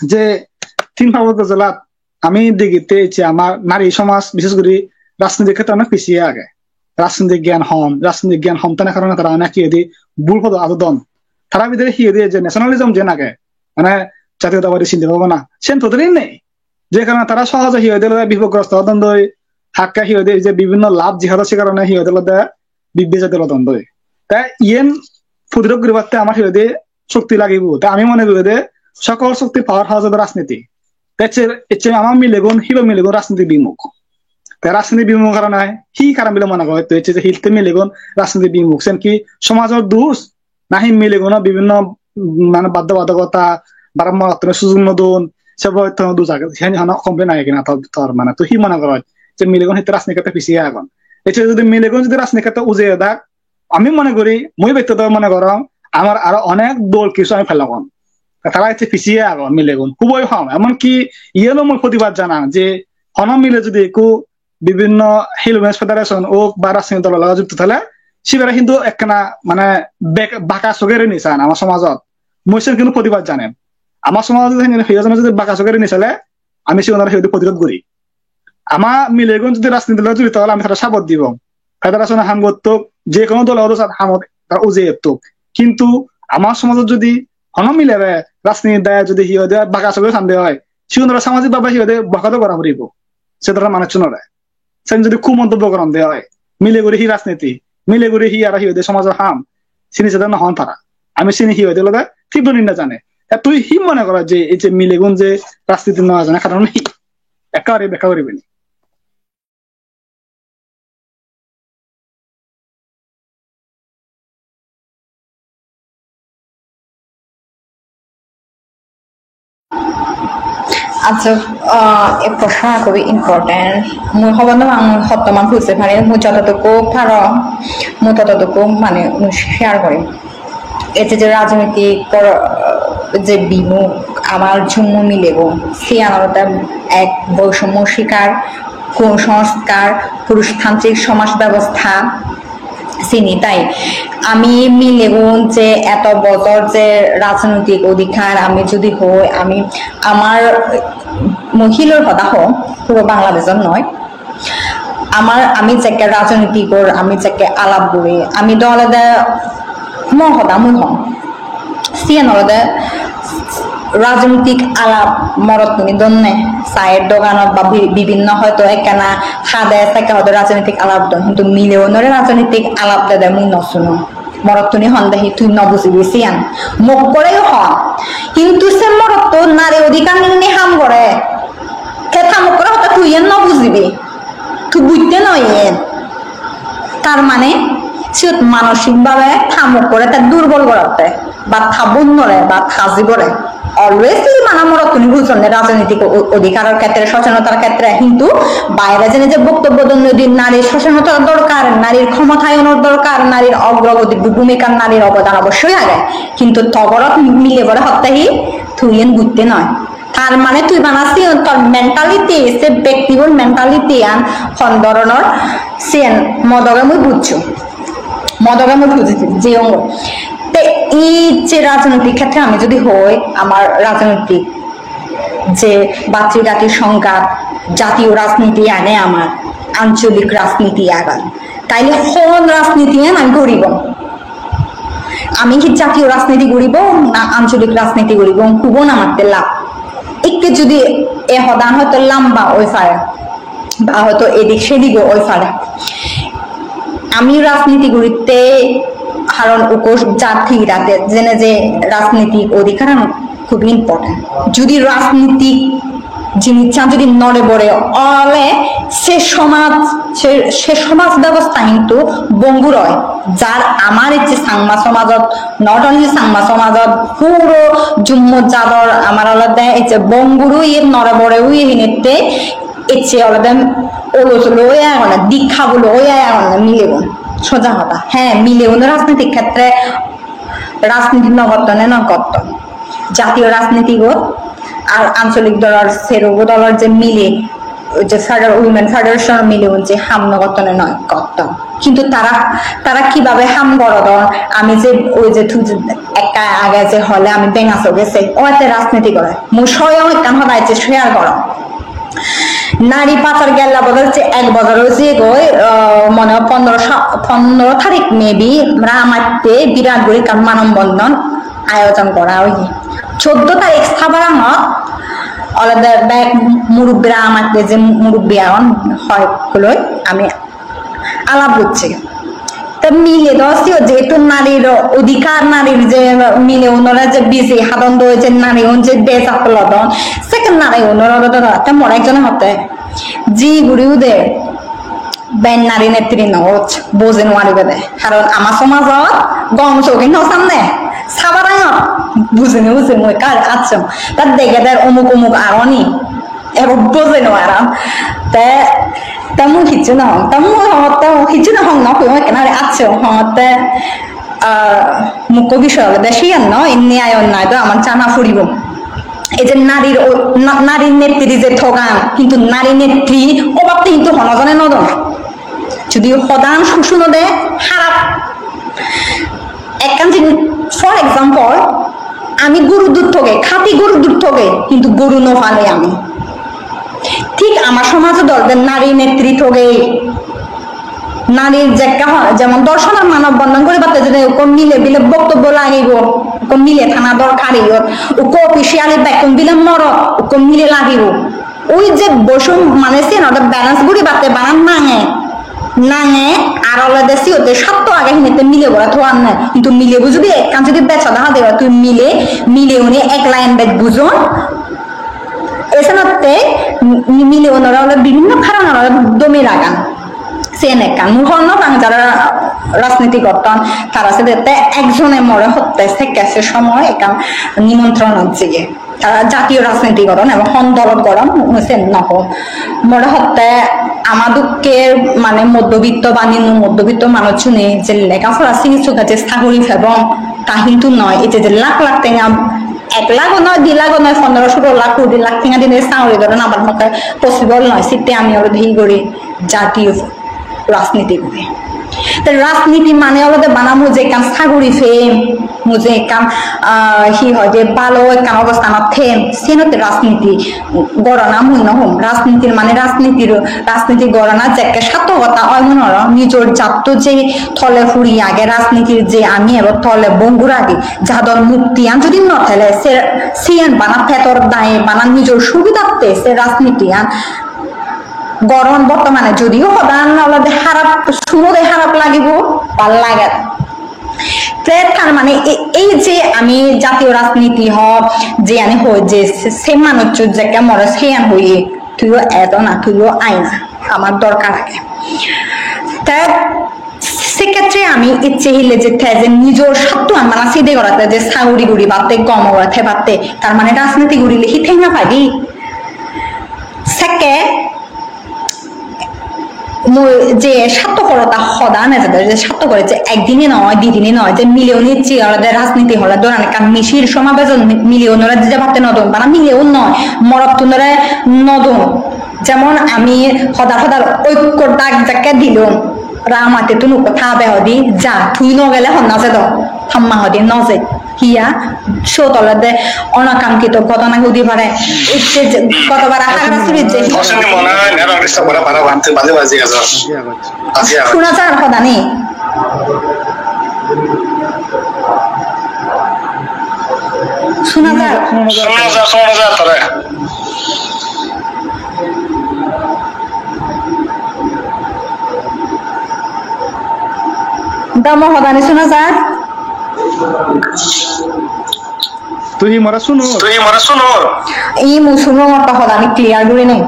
je tin parbotto jelat ami degitte ecche amar nari somaj, bishes guri rajnitik khetre onek pisiye age. Rajnitik gyan hom, rajnitik gyan hom thana karone tara onek hi hoide bhul podot adodon. Tara bidire hi hoide je nationalism jen age, mane jatiyotabadi chinta bhabona, sen totally nei. Je karone tara sohoje hi hoide olode bipodgrosto odon doi, hakke hi hoide je bibhinno love jihado se karone hi hoide olode bibbe jade olodon doi. Te iyen protirod guribatte amar hi hoide shokti lagibo. Te ami mone gori de sokol shokti power house olode rajniti. Te ecche, ecche ama milegun, hiba milegun rajniti bimukh. Te rajniti bimukh karone hi karon bile mone goro, te ecche je hitte milegun rajniti bimukh, sen hi somajor dus, nahi mileguno bibhinno, mm, mane baddo badogota, bara morottune sujug no don, se boyottono dus age, seni hono complain age kina tor, tor mane tui hi mone goro je milegun hitte rajniti khetre pisiye agon? Ecche jodi milegun jodi rajniti khetre ujei odak, ami mone gori, mui bektigoto mone gorong, amar aro onek dol kisu ami pelongong. Tara ecche pisiye agon milegun, huboi hom. Emonki iyeno mui protibad janang je hono mile jodi ekku bibhinno Hill Women's Federation ok ba rajnitik dolo loge jukto thele, sibere hintu ekkena mane bek-, baka sogere ni san ama somajot. Mui sen hintu protibad janem. Ama somajot jodi hintu hiyo jone jodi baka sogere ni sale, ami sigunore hi hoide protirod guri. Ama milegun jodi rajniti dole jurito ole ami tara sabot dibong. Federation-e ham gottok, je hono dole odo sat hamot tara ujei ettok. Kintu ama somajot jodi hono milere rajniti daye jodi hi hoide baga soge sande oi, sigunore samajik bhabe hi hoide borkado gora puribo. Se dhoronor manuchunore. Sen jodi kumontobbo goronde oi, mile guri hi rajniti, mile guri hi aro hi hoide somajor ham, sini sede no hon tara. Ami sini hi hoide olode tibro ninda jane. E tui hi mone goro je ei je milegun je rajniti no jane karon hi? Ekka guri bekka guri bini. আচ্ছা, আহ, এই প্রশ্ন খুবই ইম্পর্টেন্ট। মুই হব না, আমি হত্তমান বুঝতে পারি, মুই যতটুকু পারো, মুই ততটুকু মানে শেয়ার করি। এতে যে রাজনৈতিক কর-, যে বিমুখ, আমার ঝুমু মিলেব, সে আমার এক বৈষম্য শিকার, কুসংস্কার, পুরুষতান্ত্রিক সমাজ ব্যবস্থা, Sini tai. Ami milegun je eto bojor je rajnoitik odhikar ami jodi hoi, ami amar mohilor hoda hong, puro Bangladeshot noi. Amar, ami jekke rajnoitigor, ami jekke alap guri, ami do olode mo hoda mui hong. Siyen olode rajnitik alap morottuni donne, sayer doganot ba bi-, bibinno hoyto ekkena hade sekke hoyto rajnitik alap don, hintu mileunore rajnitik alap dede mui no sunong. Morottuni honde hi tui no bujibi siyan. Mokkoreyo hon. Hintu se morotto nari odhikar ninei ham gore. Te ta mokkore hotte tui iyen no bujibi. Tui butte noi iyen. Tar mane siyot manosik bhabe ta mokkore te durbol gorotte, ba ta bonnore, ba ta jibore. Always hi mane morottuni bujonne rajnitik o-, odhikaror khetre, sochenotar khetre, hintu baire jene je boktobbo donne di nari sochenotar dorkar, narir khomotayonor dorkar, narir ogrogoti bhumika, narir obodan obossoi age. Hintu to gorot milebore hotte hi tui iyen butte noi. Tar mane tui bana siyen tor mentality, se bektibor mentality an hon doronor siyen modoge mui bujjong. Modoge mui buji jeyongoi. Te ei je rajnitik khetre ami jodi hoi, amar rajnitik je bhatri-ghatri songhat, jatiyo rajniti age amar, ancholik rajniti agon. Taile hon rajniti an ami guribong? Ami hi jatiyo rajniti guribong na ancholik rajniti guribong? Hubon amatte lab? Ikke jodi e hodan hoyto lamba oi pare, ba hoyto edik sedigo oi pare. Ami rajniti guritte, haron ukko jati irate jene je rajnitik odhikaran hub important. Jodi rajnitik jinissan jodi nore bore ole se somaj, se, se somaj bebosta hintu bongur oi. Jar amar ecche Changma somajot, not only Changma somajot, puro Jummo jador amar olode ecche bongur oye, nore bore oye hinette ecche olode olo solo oye agonne, dikha bulo oye agonne milegun. Soja hoda. He, milegun rajnitik khetre rajniti no gotton, e no gotton. Jatiyo rajnitigot ar ancholik dolor, serogo dolor je mile, oi je feder-, Women Federation milegun je ham no gotton, e no gotton. Hintu tara, tara kibabe ham gorodon, ami je oi je tui je ekka age je hole ami benga soge sei, o ete rajniti gore. Mui soyong ekkan hoda ecche share gorong. Nari pachar gella bojor je ek bojor oi jiyegoi, ah, mone hoi pondro sa-, pondro tarik maybe, Rangamatte birat guri ekkan manon bondon ayojon gora oye. Choddo tarik Sabarangot olode bek murubbi, Rangamatte je murubbi agon, hoi huloi ami alap gocche. Te mile do siyot jehetu narir odhikar, narir je mileunore je biji hadon doi, je nariun je bejak lodon, sekke nariunore do, do, do, te more ekjone hotte, ji guri ude, ben nari netri no oj, boje no paribede. Karon ama somajot gom soge no sanne, Sabarangot bujine bujine mui ekka acchong. Ta degeder omuk omuk agoni. Ebo boje no parong. Te, te mui hissu no hong. Te mui hongotte hissu no hong, no hoi, ekkena guri acche hongotte, ah, mukko bishoy olode siyan no, inni ayon nai do amar jana puribo. Ei je narir o-, na-, nari netri je togan, hintu nari netri obatte hintu hono jone no don. Jodi hodan susunode harap, ekkan jinis, for example, ami goru dud toge, khati goru dud toge, hintu goru no pale ami. Thik ama somajot olode nari netri toge, nari jekka ho-, jemon dorshonor manob bondon guribatte jodi ukko mile bile boktobbo lagibo, ukko mile thana dorkar iyot, ukko officially bekkun bile morot, ukko mile lagibo. Oi je bosom mane siyen olode balance guribatte bana nange, nange ar olode siyotte satto age hinette milebore toganne. Hintu milebo judi ekkan judi bej hoda hade oi, tui mile, mileune ek line bej bujon. Esenotte mi-, mileunore ole bibinno karonore dome ragan. Siyen ekkan. Mui hobor no pang jara rajniti gotton, tara sedette ekjone more hotte sekke se somoy ekkan nimontronot jeye. Tara jatiyo rajniti goron ebong hon dolot goron, mui sen no hom. More hotte ama dokke mane moddobitto ba nimno moddobitto manuchchune je lega pora sigi suge je sagori pebong, ta hintu noi. Ete je lakh lakh tenga, ek lakh o noi, di lakh o noi, pondro solo lakh, kuri lakh tenga dinei sagori goron, abar mokke possible noi. Sitte ami olode hi guri, jatiyo rajniti guri. Te rajniti mane olode bana mui je ekkan saguri pem, mui je ekkan, ah, hi hoide bhalo ekkan obostanot them, senotte rajniti gorana mui no hom. Rajnitir mane rajnitir, rajniti gorana jekke sarthokota oi mone horo, nijor jatto je tole puri age rajnitir, je ami ebo tole bongur agi, jador muktian judi no thele, se, siyan bana petor daye, bana nijor subidatte se rajnitian goron. Bortomane judiyo hodan olode harap, sunode harap lagibo, bhal lager. Te tar mane e-, ei je ami jatiyo rajniti ho, je ani hoi je se, se manuccho jekke more seyan hoye, tuiyo edo na, tuiyo ai na, amar dorkar age. Te se khetre ami icche hille je te je nijor sattoan bana side gorate je saguri guribatte, gom gore thebatte, tar mane rajniti gurile hi thengna paibi? Sekke mui je sattoporota hoda ane jade, je sattopore je ekdine noi, didine noi, je mileune je olode rajniti hole doran ekkan misil somabejon mi-, mileunore dijabatte no don, bana mileun noi, morottunore no don. Jemon ami hodar hodar oikko dak jekke dilung, Ramatettun ukko tabe hodi, ja, tui no gele honna jedo, tamma hodi no je. Hiya, siyot olode onakankito ghotona hudi pare. Icche je, gotobara Hagarasuri je. Osoni mone hoi network disturb gore parapang, tui baje baje ajo. Aji ajo. Suna jar hodani? Suna jar? Suna jar, suna jar tore. Damo hodani suna jar? Tui hi more sunor? Tui hi more sunor? Ii, mui sunongor, to hodani clear gurinei.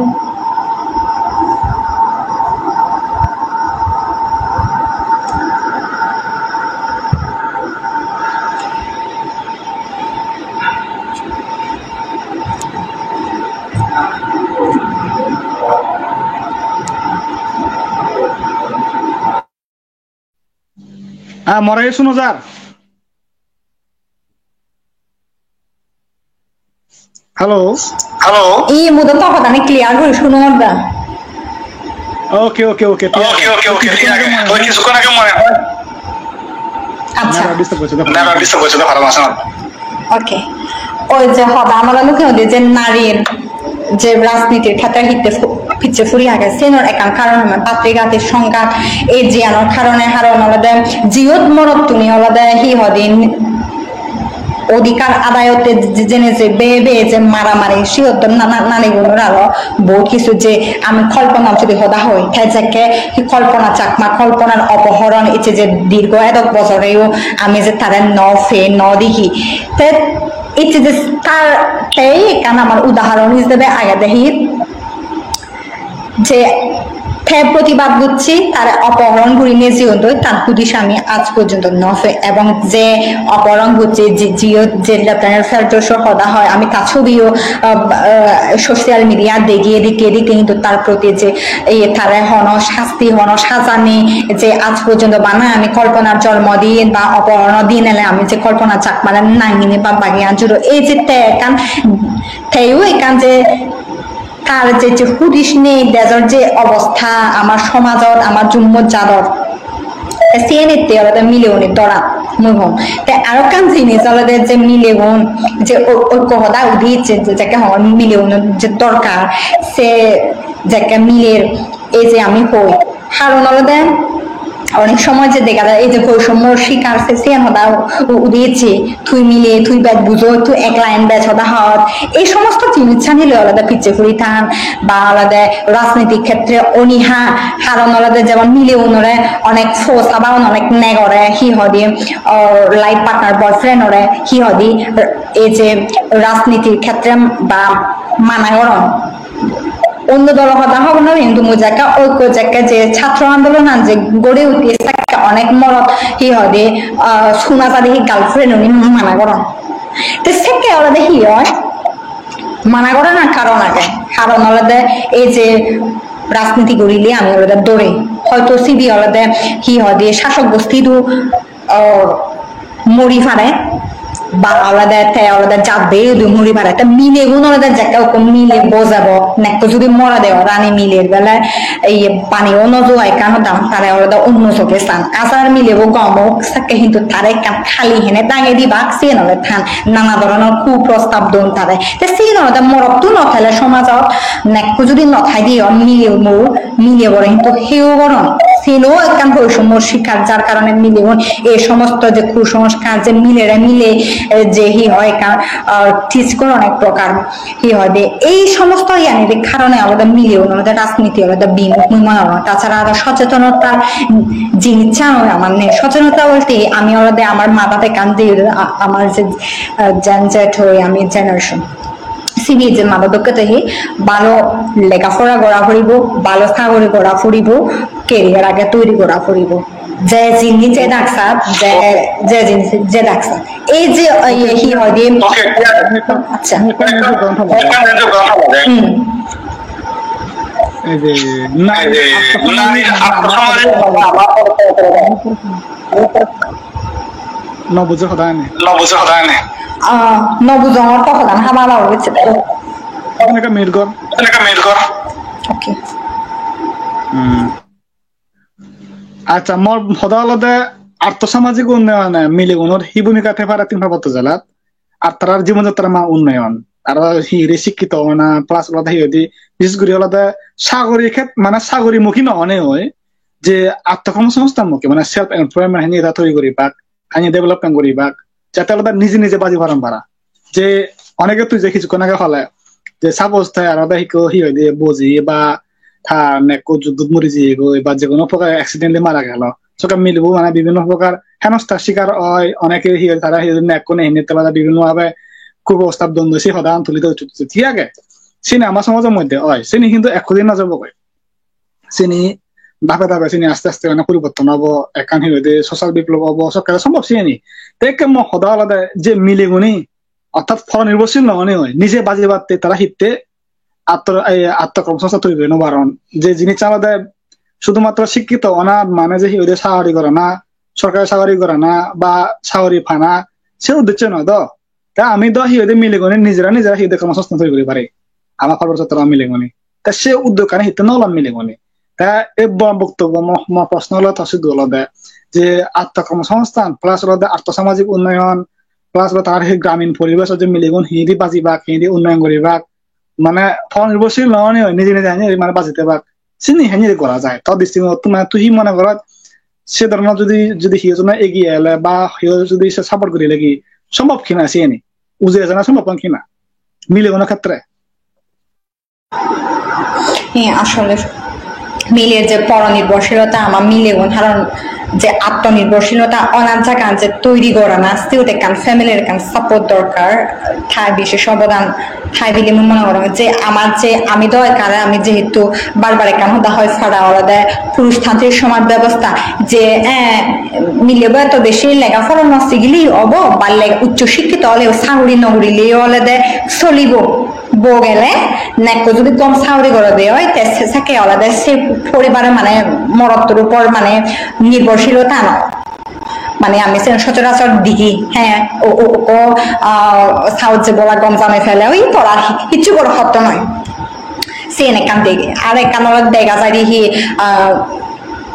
Ah, more suno jar. Hello? Hello? Ii, mui do to hodani clear guri sunongor da. Okay, okay, okay, clear. Okay, okay, okay, clear. Oi, kisukkhon age more hoi. Acha. Network disturb gocche de. Network disturb gocche de, bhalo aso. Okay. Oi je hoda amar lukhe hoide je narir je rajnitir khetre hitte fu-, picche puri age, senor ekkan karon hoi patrigati songhat, ei jiyanor karone, haron olode jiyot morottuni olode hi hoide odhikar adayotte je-, jene je beye beye je maramari, siyot do na-, na-, nanigunor aro bohut hissu je ami Kalpona judi hoda hoi, te jekke hi Kalpona Chakma, Kalponar opohoron, ecche je dirgho edok bojoreyo ami je tare no pei, no degi. Te ecche je tar, te ekkan amar udahoron hisebe agede hi, je te protibad gocche, tare opohoron guri nejeyon doi, tar hudis ami aaj porjonto no pei, ebong je opohoron gocche, je, jiyot je Lieutenant Ferdowsor hoda hoi, ami tar sobiyo, ah, ah, social media degi, edite, edite hintu tar proti je, eh, tare hono sasti, hono saja nei, je aaj porjonto bana ami Kalponar jonmodin ba opohoronor din ele ami je Kalpona Chakmare nangini ba bagi anjuro, ei je te ekkan, teyo ekkan je tar je, je hudis nei, dejor je obostha, amar somajot, amar jummot jador, te siyenitte olode mileune doran mui hom. Te aro ekkan jinis olode je mileun je o-, oikko hoda udi ecche, je jekke hongor mileunor je dorkar, se jekke miler, ei je ami hoi, haron olode onek somoy je dega jai ei je boisommor shikar, se siyan hoda u-, udi ecche, tui mile, tui bej bujoj, tui ek line bej hoda hoj, ei somosto jinissani loi olode picche puri than, ba olode rajnitik khetre oniha, haron olode jemon mileunore onek force abaun onek ne gore, hi hoide, o, life partner, boyfriend ore hi hoide, ei je rajnitir khetre ba mana goron. Onno dolo hoda hobor nw pem, hintu mui jekke oikko jekke je chhatro andolonan je gori utti, sekke onek morot hi hoide, ah, suna jadi hi girlfriend uni mana goron. Te sekke olode hi oi? Mana goranar karon age. Karon olode ei je rajniti gurile ami olode dore. Hoito sibe olode hi hoide sasok gosti idu, ah, mori pare. Ba olode te olode jat beye udum huri pare. Te milegun olode jekke ekko mile bojebo, nekko judi more de o rani miler bele, ei pani o no juwa ekkan hodang, tare olode onno soge san. Ajar milebo gom ok, sekke hintu tare ekkan thali hene dage dibak, siyen olode than nana doronor kuprostab don tare. Te siyen olode morotto no thele somajot nekko judi no thai de o milebo, milebore hintu heyo goron. Siyeno ekkan boisommo shikar, jar karone milegun ei somosto je kusongskar, je milere mile, eh, je hi hoi ekkan, ah, teach goron ek prokar, hi hoi de, ei somosto iyanir karone olode mileun olode rajniti olode bimukh mui mone gorong. Tachara aro sochetonotar jinissan amar nei. Sochetonota bolte ami olode amar madat ekkan je, a-, amar je, ah, Gen Z hoi ami generation. Sini je mane dokke te hi bhalo lega pora gora poribo, bhalo sagori gora poribo, career age toiri gora poribo. Je jinis je daksat, je, je jinis je daksat. Ei je, ei, hi hoide? Okay. Acha. Hmm. Ei je, na, no bujo hodani. No bujo hodani. Ah, no bujongor to hodan haba haba hoye. Tumi ekka mute gor. Tumi ekka mute gor. Okay. Hmm. Acha, mor hoda olode artho samajik unnayone milegunor hi bhumika thei pare tin Parbotto jelat. Ar tarar jibon jatra ma unnayon. Aro hi re sikkito ona plus olode hi hoide, bishes guri olode sagori khet-, mane sagori mukhi no one oi. Je attokormo songsthan mukhi, mane self employment hani eta toiri guribak, hani development guribak, jate olode nije nije baji paron para. Je onege tui je hissukkon age hole, je suppose te aro de hikko hi hoide boji ba ta nekko juddot mori jeyegoi ba jekono prokar accidentally mara gelo. Sokke milebo mane bibhinno prokar henosta shikar oi, oneke hi hoide tara hi hoide nekko nei hini te bade bibhinno bhabe kuprostab don, se hodagan tuli de ucchit, thik age? Sini ama somajor moddhe oi, sini hintu ekko din no jebogoi. Sini dhape dhape sini aste aste mane poriborton obo, ekkan hi hoide social biplob obo, sokke sombhob siyeni. Te ekke mo hoda olode je milegune, orthat poronirbhorshil no one oi, nije bajibatte tara hitte atto-, ei attokormo songsthan toiri guri no paron. Je jinissan olode sudumatro sikkito ona mane je hi hoide sagori gorana, sorkari sagori gorana ba sagori pana, se uddeccho noi do. Te ami do hi hoide milegune nijera nijera hi hoide kormo songsthan toiri guri pari. Ama Parbotto Chottogram milegune. Te se uddokkan hitte no lon milegune. Te ei bo-, boktobbo mo, mo proshno olode to sidu olode je attokormo songsthan plus olode artho samajik unnayon plus olode tar hi gramin poribesh je milegun hingiri bajibak, hingiri unnayon guribak, mane poronirbhorshil no onei oi, nije nije hani mane baji thebak. Sini hani gora jai. To dristigotto mane tui hi mone gorot, se dhoronor jodi, jodi hiyo jone egiye ele ba hiyo jodi se support guri legi, sombhob kina siyeni? Uje jana sombhob kina? Milegunor khetre. He, asole miler je poronirbhorshilota ama milegun, karon je atmonirbhorshilota onar jagan je toiri gorana, siyot ekkan family-r ekkan support dorkar, tai bishesh obodan tai bili mui mone gorong. Je amar je, ami do ekkare, ami jehetu bar bar ekkan hoda hoi para olode purushtantrik somaj bebosta, je, eh, milebo eto beshi lega pora no sigile obo ba le-, uccho sikkito oleyo saguri no gurile olode solibo. Bo gele nekko judi gom saguri gorode oi, te se-, sekke olode se poribare mane morottor upor mane nirbhorshilota no. Mane ami sen sochorachor degi, he, o, o, o, ah, saujje bola gom janei pele oi, tor ar hi-, hissu goro hotto noi. Siyen ekkan degi. Ar ekkan olode dega jai de hi, ah,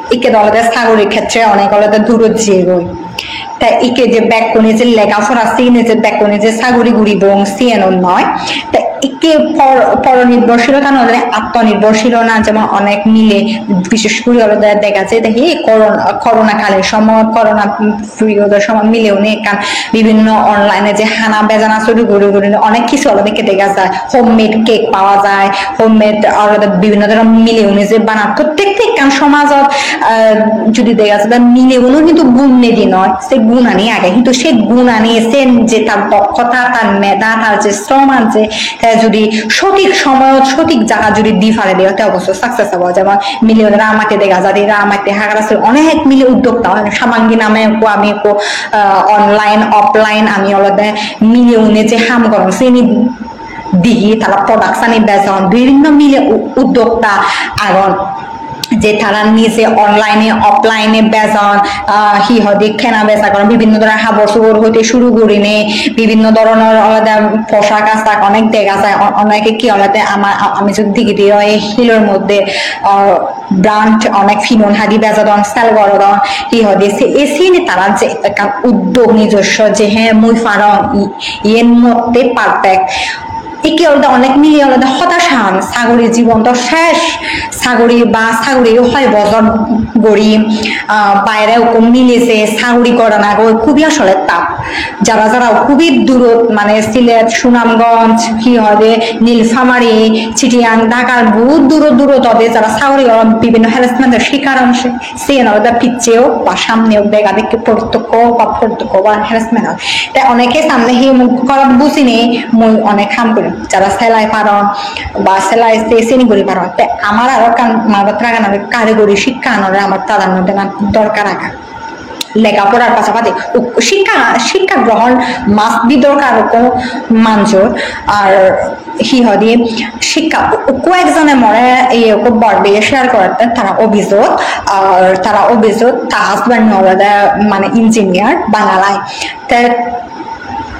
ikke do olode sagori khetre onek olode durot jeyegoi. Te ikke je bekkune je lega pora sigine je bekkune je sagori guribong siyen o noi. Te ikke por-, poronirbhorshilota noi, atmonirbhorshilota, jemon onek mile, bishesh guri olode dega jai de hi koron-, korona kalin somoyot, korona period-o somoy mileune ekkan bibhinno online-e je hana bejana suru guri guri onek hissu olode ikke dega jai. Homemade cake pawa jai, homemade olode bibhinno dhoronor mileune je banan. Prottekti ekkan somajot, ah, judi dega jai de mileunor hintu gun nei di noi, se gunani age. Hintu se gunani, sen je tar dokkota, tar meda, tar je shrom age, te judi sothik somoyot sothik jagat judi di pare de, te obosso success obo. Jemon mileune Rangamatte dega jai de, Rangamatte Hagarasuri onek mile uddokta oi, Samangi name ekko ami ekko, ah, online, offline ami olode mileune je ham goron, sini digi tara product ani bejon, bibhinno mile u-, uddokta agon. je tara nije online-e, offline-e bejon, ah, hi hoide kena beja goron, bibinno dhoronor habor subor hoite shuru gurinei bibinno dhoronor olode poshak ashak onek dega jai, o-, oneke hi olode ama-, a-, ami jodi digide oi, hilor moddhe, ah, brand onek pinon hadi bejodon, sell gorodon, hi hoide se, e siyeni tara je ekkan uddog nijosso je he mui parong, i-, iyen motte perfect. Ikke olode onek mile olode hotashan, sagori jibon do ses, sagori ba sagori hoi bojor guri, ah, baire ukko mile je sagori gorana goi khubi asole tough. Jara jara khubi durot mane Sylhet, Sunamganj, hi hoide Nilphamari, Chittiang, Dhakar bohut durot durot ode jara sagori goron bibinno harassment-or shikar on se. Siyen olode piccheo ba samneo bek adi, ikke protyokko ba protyokko ba harassment oi. Te oneke samne hi mui gorot bujinei mui onek ham guri. Jara selai paron ba selai se sini guri paron. Te amar aro ekkan madat ragan aro karigori shikka anore amar pradhanyo dena dorkar age. Lega porar pasapati uk-, shikka, shikka grohon must be dorkar ukko manjor. Ar hi hoide, shikka, u-, ukko ekjone more iye ukko bor beye share goratte tara office-ot, ar tara office-ot ta husband olode mane engineer, Bangalai. Te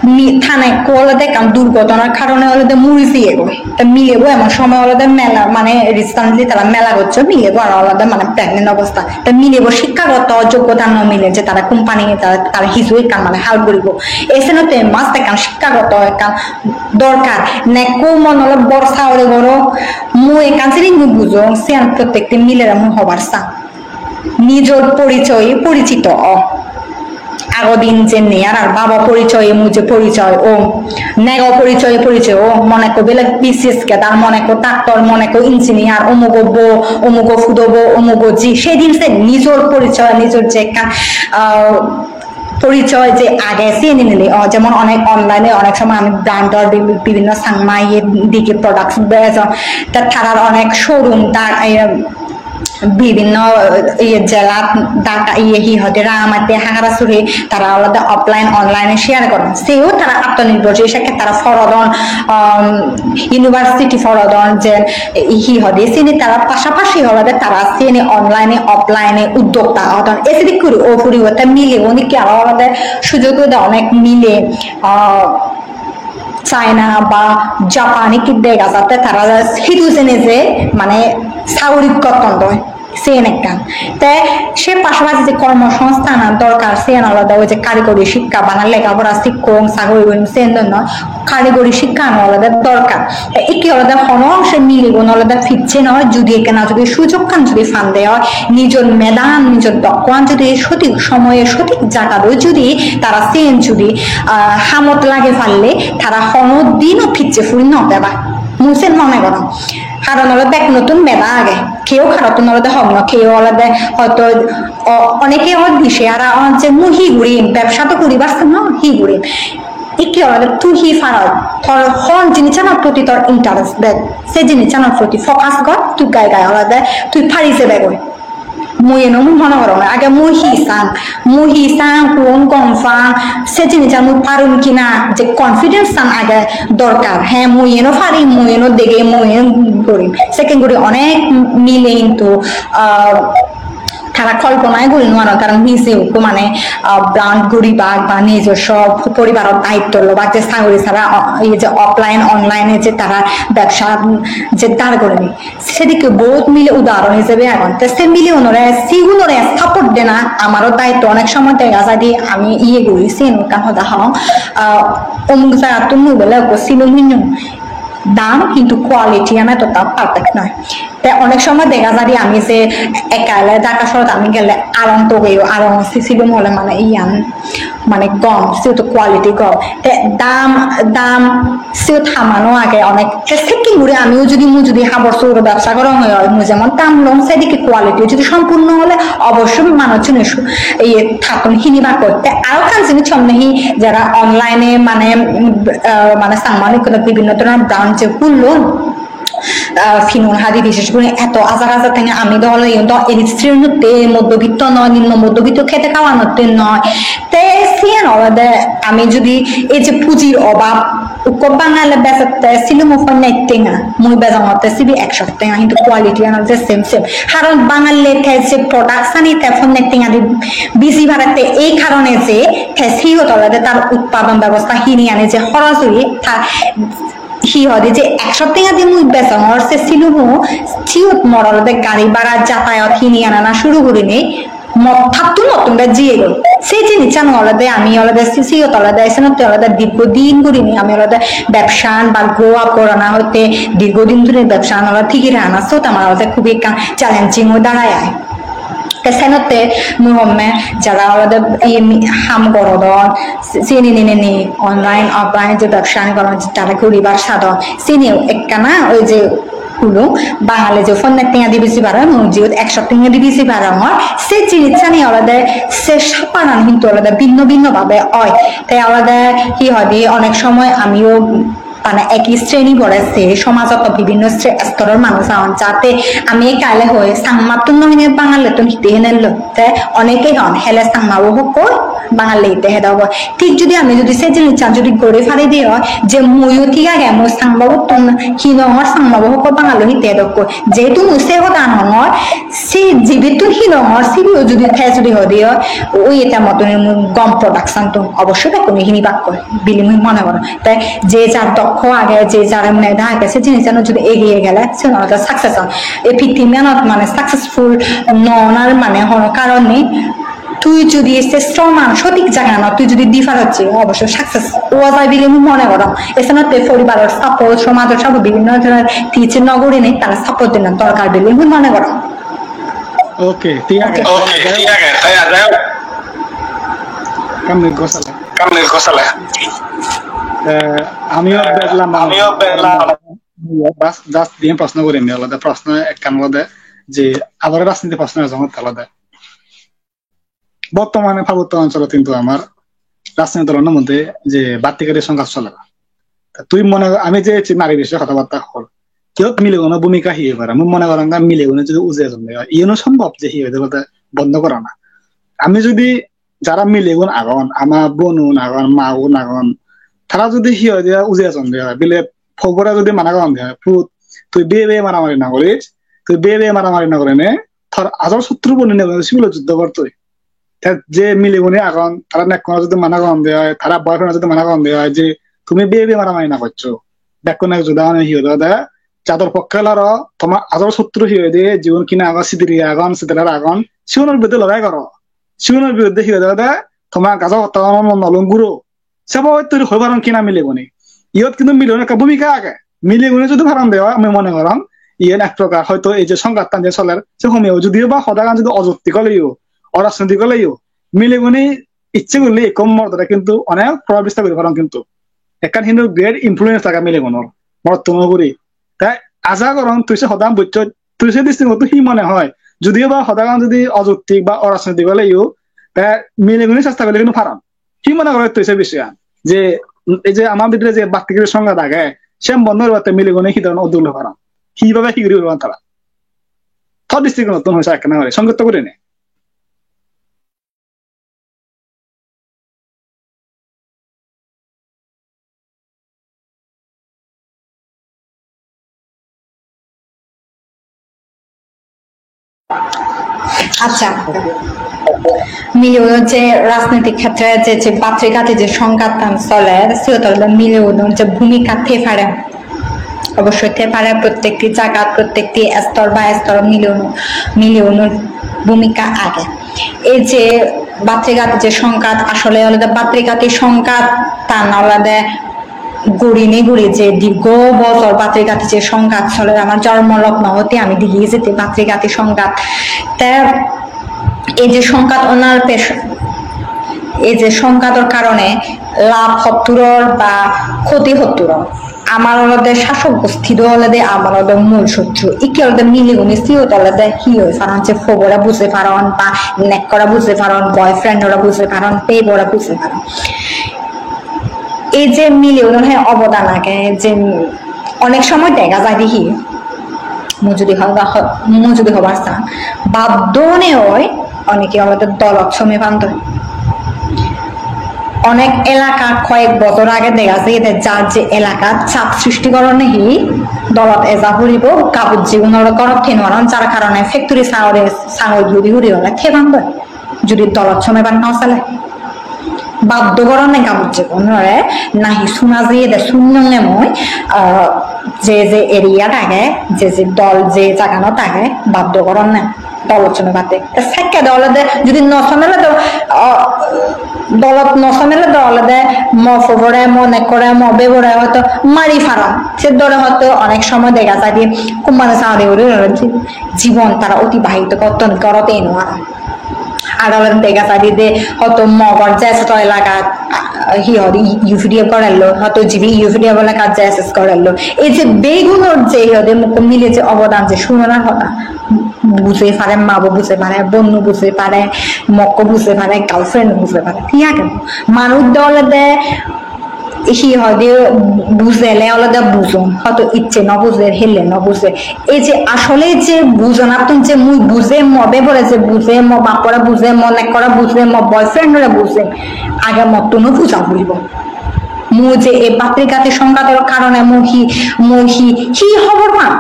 mi-, tane ekko olode ekkan durghotonar karone olode muri jiyegoi. Te milebo emon somoy olode mela, mane recently tara mela gocche, milebo aro olode mane pregnant obostha. Te milebo shikkagoto joggota no mile je tara company, tara, tara hiju ekkan mane help guribo. Ei senotte must ekkan shikkagoto ekkan dorkar. Nekko mon ole bor sagori goro, mui ekkan jinis mui bujong, siyan prottekti milere mui hobar sang. Nijor porichoye porichito o. Ago din jenne ar, ar babo porichoye mui je porichoi o, nego porichoye porichoi o, mon ekko bele B C S cadre, mon ekko doctor, mon ekko engineer, omugo bo, omugo pudo bo, omugo ji, sedin se nijor porichoy, nijor je ekkan, ah, porichoy je age siyeni nile, o, jemon onek online-e onek somoy ami brand-or bi-, bibinno Changma iye digi products bejon, te tarar onek showroom, ta, iye, bibinno, iye, jelat, Dhaka, iye, hi hoide, Rangamatti, Hagarasuri, tara olode offline, online-e share goron. Seyo tara atmonirbhor, je sekke tara porodon, um, university porodon, je hi hoide, sini tara pasapasi olode tara sini online-e, offline-e uddokta odon. Ei sedik guri o puribotte milegun ikke aro olode sujog ode onek mile, ah, China ba Japan ikke dega jatte tara hidu jene je mane sagori gotton doi. Siyen ekkan. Te se pasapasi je kormosongsthanan dorkar, siyen olode oi je karigori shikka, bana lega pora sikkong, sagori gorim, siyen doi noi. Karigori shikkan olode dorkar. Te ikke olode hono se milegun olode picche noi, judi ekkena judi sujokkan judi pande oi, nijor medan, nijor dokkoan judi sotik somoye, sotik jagat oi judi tara siyen judi, ah, hamot lage palle, tara hono dino picche puri no peba. Mui sen mone gorong. Karon olode bekkunottun meda age. Keu karottun olode hom noi, keu olode hoito, o, oneke hoi di se ara on je mui hi gurim, bebsa do guribar song no, hi gurim. Ikke olode tui hi paror, tor hon jinissanor proti tor interest bej, se jinissanor proti focus gor, tui gai gai olode tui pari jebegoi. Mui eno mui mone gorong, age mui hi sang, mui hi sang, hon gom pang, se jinissan mui parum kina, je confidence an age dorkar. He, mui eno parim, mui eno degem, mui eno gorim. Sekken guri onek mile hintu, ah, tara kolponai guri nw paron, tara nije ekko mane, ah, brand guribak ba nijosso poribaror daitto lobak, je sagori sara, o, iye je offline, online-e je tara bebsa, mm, je dar gurinei. Sedikke bohut mile udahoron hijebe agon. Te se mileunore, sigunore support dena amaro daitto. Onek somoy dega jai de ami iye guri, siyen ekkan hoda hong. Ah, omuk jagattun mui bole ekko silum hinnong. Dam, hintu quality-an edotta perfect noi. Te onek somoy dega jai de ami je ekka ele Dhaka sohorot ami gele arong togeyo, arong si-, silum ole mane iyan mane gom, siyoto quality gom. Te dam, dam siyot hamano age onek. Te sekken guri amiyo judi, mui judi habor sugoro bebsa gorong oi, mui jemon dam lom, sedokke quality judi sompurno ole obossoi manuchune su-, iye tattun hinibak goi. Te aro ekkan jinis somne hi, jara online-e mane, mm, ah, mane Changma manuchune bibinno dhoronor brand je hullon, Ah, pinun hadi, bishesh guri eto hajar hajar tenga ami do ole iyon do industry-unotte moddhobitto noi, nimmo moddhobitto khete khawanotte noi. Te siyen olode ami judi ei je pujir obab, ukko Bangale bejotte silumo ponnash tenga, mui bejongotte sibe ekso tenga, hintu quality-an olode same same. Karon Bangale te je product-ani te ponnash tenga di biji parette, ei karone je te siyot olode tar utpadon bebosta, hini ani je horoj oye, ta hi hoide je ekso tenga di mui bejongor se silumo, siyot mor olode gari bhara, jatayot, hini anana suru gurinei mor tattun mottun bej jiyegoi. Se jinissan olode ami olode si-, siyot olode senotte olode dirgo din gurinei ami olode bebsan ba grow up gorana hotte dirgo din dhuri bebsan olode thigi ragana siyot amar olode khub ekkan challenging oi darai ai. Te senotte mui homme jara olode ei mi-, ham gorodon, si-, sini nineni online offline je bebsa ani goron, tara guribar sadon, sini ekkana oi je hulung, Bangale je ponnash tenga di biji parong, mui jiyot ekso tenga di biji parongor, se jinissani olode se sapanan hintu olode binno binno bhabe oi. Te olode hi hoide onek somoy amiyo mane eki sreni bore se somajot to bibinno sre-, storor manuj agon, jate ami ekka ele hoi Changmattun no hine Bangalettun hitte hine lo, te oneke hon hele Changmabo hokkoi Bangale hitte hedo goi. Thik judi ami judi se jinissan judi gori pari de oi je muiyo thik age, mui Changmabottun hinongor, Changmabo hokkoi Bangalo hitte hedokkoi, jehetu mui se hodan hongor, se jibettun hinongor sibeyo judi te judi hoi de oi, oi eta mottun mui gom production tun obossoi bekkune hinibakkoi bili mui mone gorong. Te je jar dokko age, je jar mane da age, se jinissan judi egiye gele, siyen olode success on. Ei pittimyanot mane successful no onar mane hono karon nei. Tui judi se sroman sotik jaganot tui judi di paros, se obossoi success owa jai bili mui mone gorong. Esenotte poribaror support, somajor support, bibinno dhoronor teaching no gurinei tara support dena dorkar bili mui mone gorong. Okay, thik age. Okay, thik age. Te aja. Kamil gosale. Kamil gosale. Eh, amiyo bej lamba. Amiyo bej lamba. Bas, just diyen proshno gurim, olode proshno ekkan olode je abar rajniti proshno ejon olode. Bortomane parbotto onsolot hintu amar rajniti dolor moddhe je bhattighati songhat soler. Ta tui mone, ami je, je nari bishoi hoda batta hol, iyot milegunor bhumika hi oi pare? Mui mone gorong je milegune jodi uje ejon de oi, iyeno sombhob je hi hoide bondo gorana. Ami jodi jara milegun agon, ama bonun agon, magun agon, tara jodi hi hoide uje ejon de oi, bile pobore jodi mana goron de oi, "Put, tui beye beye maramari no goris, tui beye beye maramari no gurinei tor ajol sotru boni ne sibil juddo gor tui." Te je milegune agon, tara nekkune jodi mana goron de oi, tara boyfriend jodi mana goron de oi je, "Tumi beye beye maramari no goccho." Bekkune juda one hi hoide, jador pokke loro, toma ajol sotru hi hoide, jigun kina agon, sidiri agon, sidere agon, sigunor biruddhe lorai goro. Sigunor biruddhe hi hoide, toma gajo hotta ono nolung guro. Sebo hoito hoi paron kina milegune. Iyot kintu milegune ekka bhumika age. Milegune jodi paron de oi, ami mone gorong, iyen ek prokar hoito ei je songhattan je soler, se homeyo, judiyo ba hodagan jodi ojuktik oleyo, orajnoitik oleyo, milegune icche gurile ekko morodore kintu onek probhav bistar guri paron kintu. Ekkan hintu great influence age milegunor, morottuno ugure. Te aja gorong tui se hodagan bujchos, tui se dristigotto hi mone hoi? Judiyo ba hodagan jodi ojuktik ba orajnoitik oleyo, te milegune chesta golle hintu paron. Hi mone goro tui se bisoyan? Je ei je ama bidire je bhattighati songhat age, siyen bondo guribatte milegune hi dhoronor uddog loi paron? Hi bhabe hi guri paron tara? Tor dristigotto hoi sa ekkena guri, songkipto gurinei. Accha, mileunor je rajnitik khetre je, je bhattighati je songhattan soler, siyot olode mileunor je bhumika thei pare. Obossoi thei pare, prottekti jagat, prottekti estor ba estor mileun-, mileunor bhumika age. Ei je bhattighati je songhat, asole olode bhattighati songhattan olode gurinei guri je dirgho bojor bhattighati je songhat soler, amar jonmo logno hotte ami degi ejette bhattighati songhat. Te ei je songhat onar pesh-, ei je songhator karone labh hotturor ba khoti hotturor? Amar olode sasok gosti do olode amar olode mul sotru. Ikke olode milegune siyot olode hi hoi paron, je pobore buje paron ba nekkore buje paron, boyfriend-ore buje paron, bebore buje paron. Ei je mileunor he obodan age, je onek somoy dega jai de hi, Mui judi hoda ho-, mui judi hobar sang, baddo onei oi, oneke olode dolot somei pandoi. Onek elaka koyek bojor age dega jeyede, jar je elakat chap sristi goronne hi dolot eja puribo, gabujjegun olode gorot thei nw paron, jar karone factory sagori, sagori guri guri olode thei pandoi. Judi dolot somebar nw sele, baddo goronne gabujjegunore, nahi suna jeyede, sunnonge mui, ah, je je area-t age, je je dol je jaganot age, baddo goronne dolot somebatte. Te sekke de olode judi nw somele de, ah, dolot nw somele de olode mo pobore, mo nekkore, mo bebore hoito mari paron. Se dore hoito onek somoy dega jai de company sagori guri guri jibon tara otibahito gotton, gorot ei nw paron. Ar olode dega jai de hoito mo ghor je soto elakat, ah, hi hoide U P D F gorello, hoito jibe U P D F elakat je S S gorello. Ei je begunor je hi hoide mukko mile je obodan je sunonar hoda. Buje pare, mabo buje pare, bonnu buje pare, mokko buje pare, girlfriend buje pare. Thik age? Manuj do olode hi hoide bujele olode bujon, hoito icche nw bujer, helle nw bujer. Ei je asole je bujonattun je mui bujei, mo bebore je bujei, mo bappore bujei, mo nekkore bujei, mo boyfriend-ore bujei, age mottun-o buja puribo. Mui je ei batrighati songhator karone mui hi, mui hi, hi hobor pang?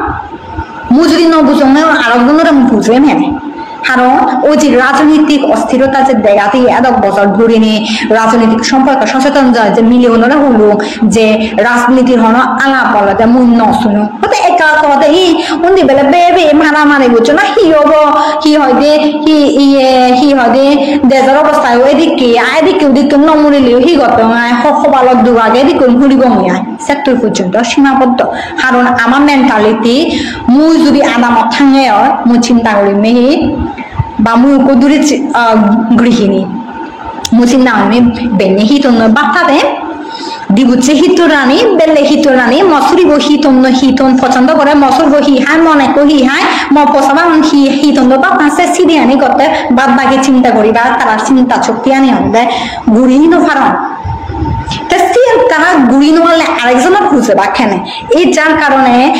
Mui judi nw bujong, arokjonore mui bujei mene. Karon oi je rajnitik osthirota je dega diye edok bojor dhurinei, rajnitik somporke socheton je, je mileunore hulung je rajnitir hono alap olode mui nw sunong. Hoite ekka ekka hoide hi undi bele bebe maramari gocchon na hi obo, hi hoide, hi iye, hi hoide dejor obosta o edikke, a edikke udittun nw murileyo hi gotton ai, ho-, hobalot duk age edikkun muribong ai. Settur pojjonto simaboddo. Karon ama mentality, mui judi adamot thangei oi, mui chinta gorim hi, ba mui ekko duri chi-, ah, grihini. Mui chinta gorim benne hi tonnoi bhat hadem, dibujje hi ton rani, belle hi ton rani, mo suribo hi ton, hi ton posondo gore, mo suribo hi hai, mo nekko hi hai, mo posabagun hi, hi tonnoi bhat han, se sidi ani gotte bad bagi chinta guribar tara chinta shokti ani honde guri nw paron. Te siyen tara guri nw parle arekjonor bujebak hene? Ei jar karone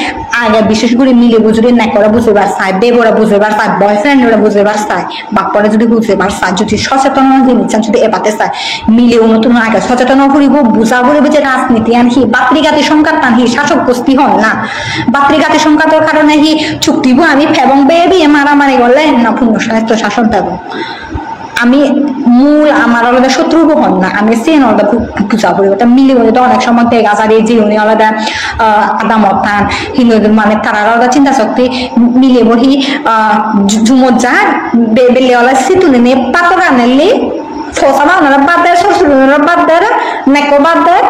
age bishesh guri milebo judi nekkore bujebar sai, bebore bujebar sai, boyfriend-ore bujebar sai, bappore judi bujebar sai, judi socheton jinissan judi ebatte sai, mileunottun age socheton o puribo, buja puribo je rajnitiyan hi, batrighati songhattan hi, sasok gosti honna, batrighati songhator karone hi chuktibo ami pebong beye beye maramari gorle, na punno sasto sason pebong? Ami mul amar olode sotrubo honna, ami siyen olode bu-, buja puribo. Te mileune do onek somoy dega jai de jiune olode, ah, adamot than, hintu mane tarar olode chinta shokti, milebo hi, ah, ju-, jumot jar, be-, belle olode situne ne pator anele, posaba onore bad der, sorsurinore bad der, nekko bad der,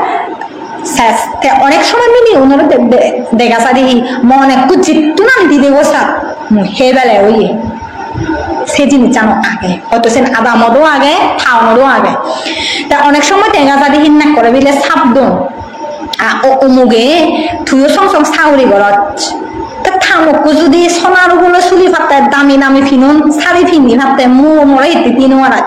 ses. Te onek somoy mileunore de-, de-, dega jai de hi, mo nekko jittun ami dide go sat, mui hebele oye. Se jinissan age. Hoito sen adamot o age, town ot o age. Te onek somoy dega jai de hi nekkore bile sap don. A, o, omuge, tuiyo song song saguri gorot. Te ta mokko judi sonar ubolo suli patte, dami dami pinon, sari pini patte, mu more hitte di nw parat.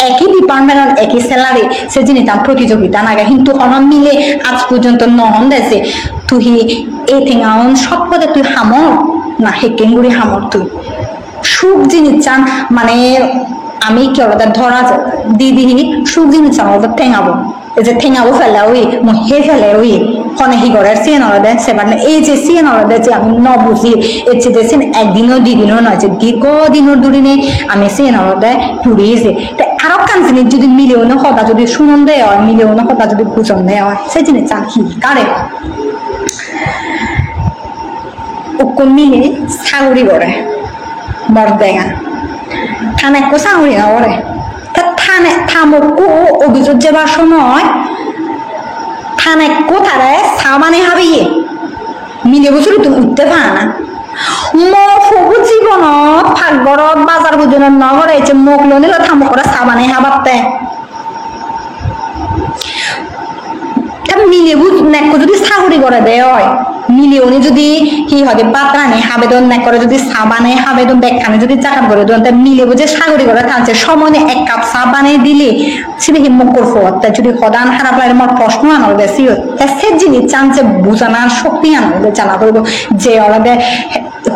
Eki department-ot eki salary, se jinissan protijogita age, hintu hono mile aaj porjonto nw hon de je tui hi ei tengaun sot pode tui hamor na hekken guri hamor tui. Suk jinissan mane ami ki olode dhora di di hi suk jinissan olode tengabo. Ei je tengabo pele oi, mui he pele oi, hone hi gorer siyen olode sebar nei. Ei je siyen olode je ami nw bujir, ei je de siyen ekdino didino noi, je dirgho dinor durine ami siyen olode puri ejei. Te arokkan jinis judi mileune hoda judi sunonde oi, mileune hoda judi bujonde oi, se jinissan hi kare? Ukko mile saguri gore, mor dega. Tane ekko saguri nw gore. Ta tane, ta mokko office-ot jebar somoy, tane ekko tare sa banei habeye. Milebo surittun utte pana. Mo pobo jibonot pakgorot bajar pojjonto nw gore, ecche mok loi nilo ta mokkore sa banei habatte. Ta milebo nekko judi saguri gore de oi, Mileune judi hi hoide bhat rani habedon, ekkore judi cha banei habedon, bekkani judi jagat guri don, te milebo je sagori gore, tan se somoine ek cup cha banei dile sibe hi mokkur pot? Te judi hodan harap lage, mor proshno an olode siyot. Te se jinissan je bujanar shokti an olode jana poribo, je olode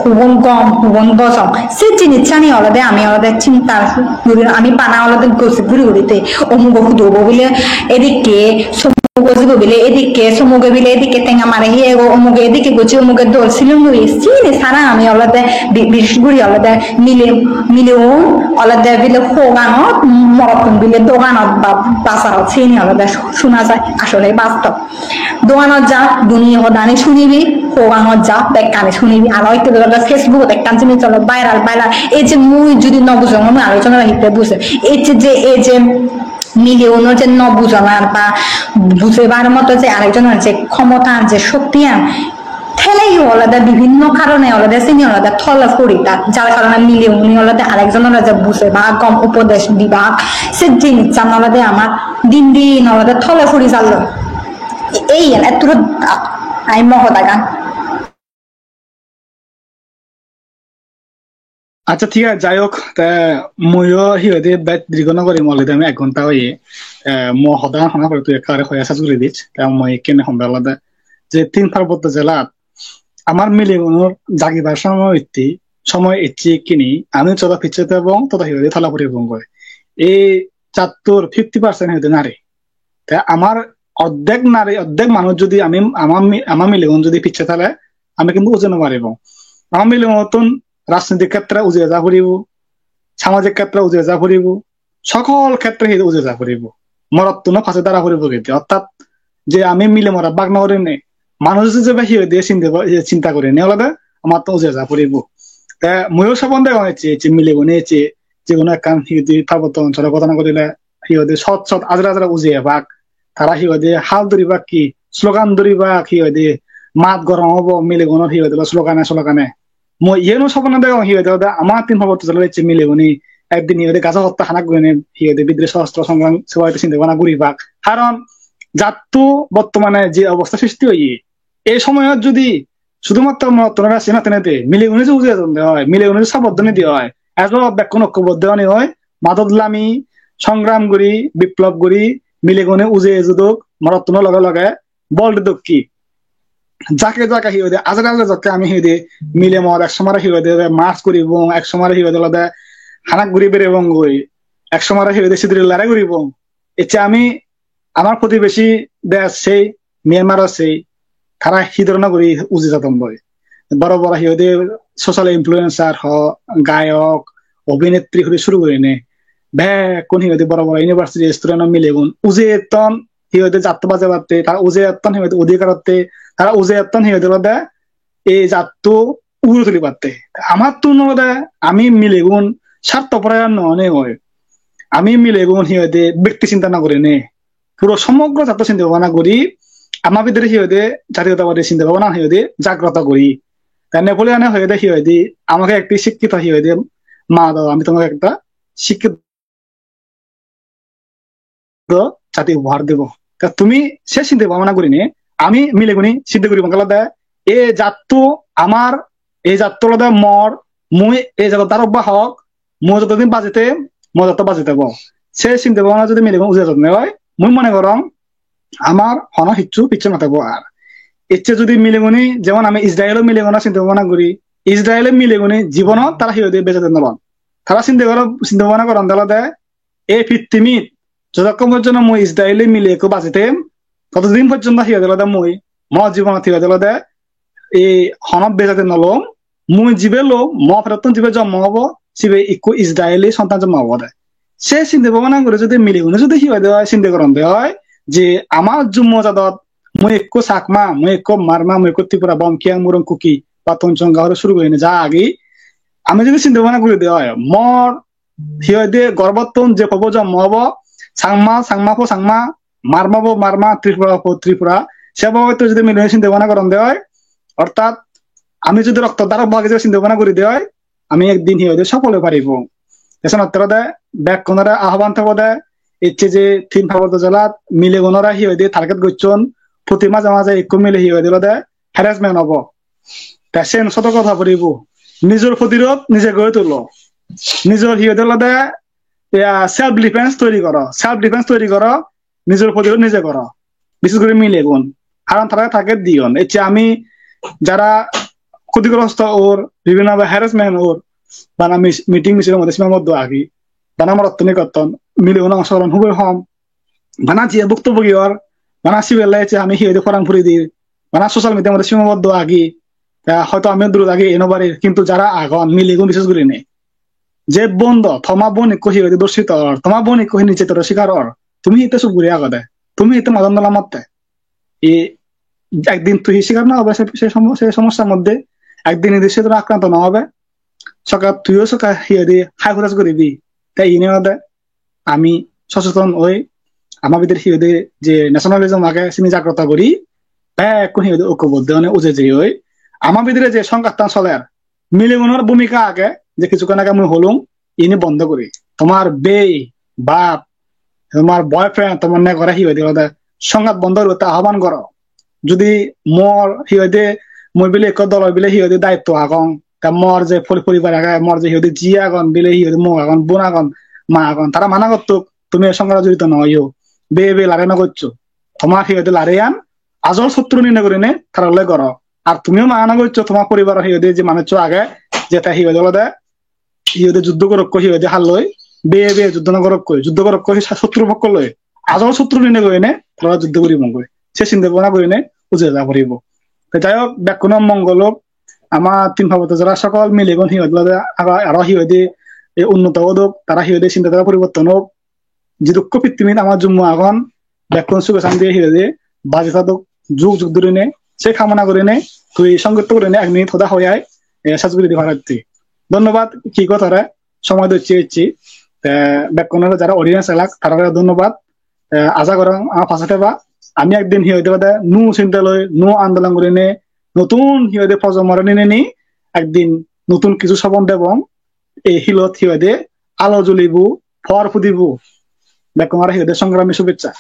hubon gom, hubon bojong, se jinissani olode ami olode chinta guri, ami bana olode gossip guri guri te omugo hudu obo bile edikke, somugo jibo bile edikke, somuge bile edikke tenga mare, hiyego omuge edikke gocche, omuge dol silum guri, sini sara ami olode bi-, bises guri olode mile, mileun olode bile hoganot, morottun bile doganot ba bazarot, sini olode shuna jai, asole bastob. Doganot ja, duni hodani sunibi, hoganot ja, bekkani sunibi. Aro ekku olode Facebook-ot ekkan jinis olode viral, viral. Ei je mui judi no bujongor, mui arekjonore hitte bujei? Ei je, je, ei je mileunor je no bujonar ba bujebar moto je arekjonor je khomotan, je shoktian, theleyo olode bibhinno karone olode sini olode tole puri tar. Jar karone mileune olode arekjonore je bujebak, gom upodesh dibak, se jinissan olode amar din din olode tole puri jalloi. Ei iyen ettore, ai mo hodagan. Acha, thik age, jai hok, te muiyo hi hoide bej dirgo no gorim, already ami ek ghonta oye. Eh, mo hoda hona pore tui ekkare hoya sej guri dis, te mui ekkene hom olode je tin parbotto jelat amar milegunor jagibar somoy otte, somoy ecche ekkene, ami jodo picche tebong, todo hi hoide tole puribong goi. Ei jattor fifty percent hi hoide nari. Te amar oddek nari, oddek manuj judi ami, ama mi-, ama milegun judi picche thele, ami kintu ujei no paribong. Ama milegunottun rajnitik khetre ujei ja puribo, samajik khetre ujei ja puribo, sokol khetre hi ujei ja puribo. Morottuno pase dara puribo gete. Orthat je ami mile morot bhag no gurinei, manuj ijebe hi hoide sinde, chinta gurinei olode amattun ujei ja puribo. Te muiyo sobon degong ecche, ecche milegune ecche, je hono ekkan hi hoide parbotto oncholo ghotona ghodile, hi hoide sot sot ajara ajara ujei ebak. Tara hi hoide hal duribak, hi slogan duribak, hi hoide mat gorom obo milegunor hi hoide slogan-e, slogan-e. Mui iyeno sobona degong hi hoide olode ama tin parbotto jelar ecche milegune ekdin hi hoide gajo hotta hanak gurinei hi hoide bidrohi sosostro songram se hoide sinde bana guribak. Karon jatto bottomane je obosta sristi oye, ei somoyot judi sudumatro morottunore sena tenede, milegune je ujei jadonde oi, milegune je sabot donde oi, ejo bekkun okkoboddo oni oi, madot lami, songram guri, biplob guri, milegune ujei jadok, morottuno loge loge bol dedokki. Jake jake hi hoide, ajare ajare jokke ami hi hoide, mile morot ek somare hi hoide, march guribong, ek somare hi hoide olode hanak guri beribong goi, ek somare hi hoide sidiri lare guribong. Ecche ami amar protibesi dej sei, Myanmar-o sei, tara hi dhoronor guri ujei jadon boi. Boro boro hi hoide social influencer ho, gayok, obhinetri huri suru gurinei bekkun hi hoide boro boro university student-o milegun ujei etton hi hoide jatto bajebatte, tara ujei etton hi hoide odhikarotte, tara ujei etton hi hoide olode ei jatto ugure tulibatte. Amattun olode ami milegun sarthoporayon no onei oi. Ami milegun hi hoide bekti chinta no gurinei puro somogro jatto chinta bhabana guri, ama bidire hi hoide jatiyotabadi chinta bhabana hi hoide jagroto guri. Te Napoleon-e hoide hi hoide, "আমাকে একটি শিক্ষিত" hi hoide, "মা দাও, আমি তোমাকে একটা শিক্ষিত জাতি উপহার দেব।" Te tumi se chinta bhabana gurinei ami milegune chinta guribong olode, ei jatto amar, ei jatto olode mor, mui ei jador dharok bahok, mui jotodin baji them, mo jatto baji thebo. Se chinta bhabana judi milegun ujei jadonde oi, mui mone gorong amar hono hissu picche no thebo ar. Ecche judi milegune, jemon ami Israel-o milegunor chinta bhabana guri, Israel-o milegune jibonot tara hi hoide bejede no lon. Tara chinta goro, chinta bhabana goronde olode ei pittimit jotokkon porjonto mui Israel-o mile ekko baji them, totodin porjonto hi hoide olode mui mo jibonot hi hoide olode ei hono bejede no lom, mui jibe lom, mo perottun jibe jonmo obo, sibe ikko Israeli sontan jonmo obode. Se chinta bhabana guri judi milegune judi hi hoide oi, chinta goronde oi je ama jummo jadot mui ikko Chakma, mui ikko Marma, mui ikko Tripura, Bom, Kiyang, Murung, Kuki, ba Tonsong, Garo suru gurinei ja agi, ami judi chinta bhabana guride oi, mor hi hoide gorbottun je pobo jonmo obo, Changma, Changma po Changma, Marma po Marma, Tripura po Tripura, se babotte judi milegune chinta bhabana goronde oi, orthat ami judi rokto dharok bhagi jodi chinta bhabana guride oi, ami ekdin hi hoide sofol oi paribo. Te senotte olode bekkunore ahban thebode, ecche je tin parbotto jelat milegunore hi hoide target gocchon, proti maje maje ekko mile hi hoide olode harassment obo. Te sen sotorko tha puribo. Nijor protirod nije gori tulo. Nijor hi hoide olode, ya, self defense toiri goro. Self defense toiri goro. Nijor protirod nije goro. Bishes gori milegun. Karon tara target diyon. Ecche ami jara khotigrosto or, bibhinno bhabe harassment or, bana mis-, meeting misil moddhe simaboddo agi. Bana morottuni gotton. Milegun ongsogron hubei hom. Bana jiye bhuktobhogi or, bana sibe loi je ami hi hoide porang puri dir, bana social media moddhe simaboddo agi, ta hoito ami durot agi, ei no parir, kintu jara agon, milegun bishes gurinei. Je bon do, toma bon ikko hi hoide dorshito or, toma bon ikko hi nirjattonor shikar or, tumi hitte chup guri agode, tumi hitte madon dola motte. E, ekdin tui hi shikar no obe se, se somo-, se somossar moddhe, ekdin idi se tara akranto no obe, sokat tuiyo sokat hi hoide hai hudas guribi, te ini ode ami soseton oi, ama bidire hi hoide je nationalism age sini jagroto guri, bekkun hi hoide oikoboddo one uje jeyoi, ama bidire je songhattan soler, milegunor bhumika age, je kisukkan age mui holung, ini bondo guri. Tomar bei, bap, tomar boyfriend, tomar negore hi hoide olode songhat bondo guribatte ahoban goro. Judi mor hi hoide, mui bile ekko dolor bile hi hoide daitto agong, ta mor je pori-, poribar age, mor je hi hoide ji agon, bile hi hoide mok agon, bon agon, ma agon, tara mana gottuk, tumi ei songhatot jorito no oiyo, beye beye lare no goccho. Tomar hi hoide lareyan ajol sotru nine gurine tara loi goro. Ar tumiyo mana no goccho, tomar poribaror hi hoide je manuccho age, je te hi hoide olode hi hoide juddho gorokko hi hoide halloi, beye beye juddho no gorokko, juddho gorokko hi sa-, sotru pokko loi. Ajol sotru nine gurine tara juddho guribongoi. Se sinde bhabona gurine uje ja poribo. Te jai hok, bekkuno mongol hok, ama tin pabotto jara sokol milegun hi hoide olode aro, aro hi hoide ei unnoto odok, tara hi hoide sinde dhara poriborton ok, jidukko pittimit ama Jummo agon, bekkun suge sante hi hoide baji tadok, jug jug durine, se kamona gurine, tui songkipto gurine ek minute hoda hoi ai, e, sej guri di paratte. Dhonnobad, ki go tore, somoy docche ecche, te bekkunore jara audience elak, tarare dhonnobad, e, aja gorong ama pase theba, ami ekdin hi hoide bade, nu sinte loi, nu andolon gurine, notun hi hoide projonmore nineni, ekdin notun kichu sobon debong, ei hilot hi hoide alo julibo, por pudibo. Bekkunore hi hoide songrami shubhechcha.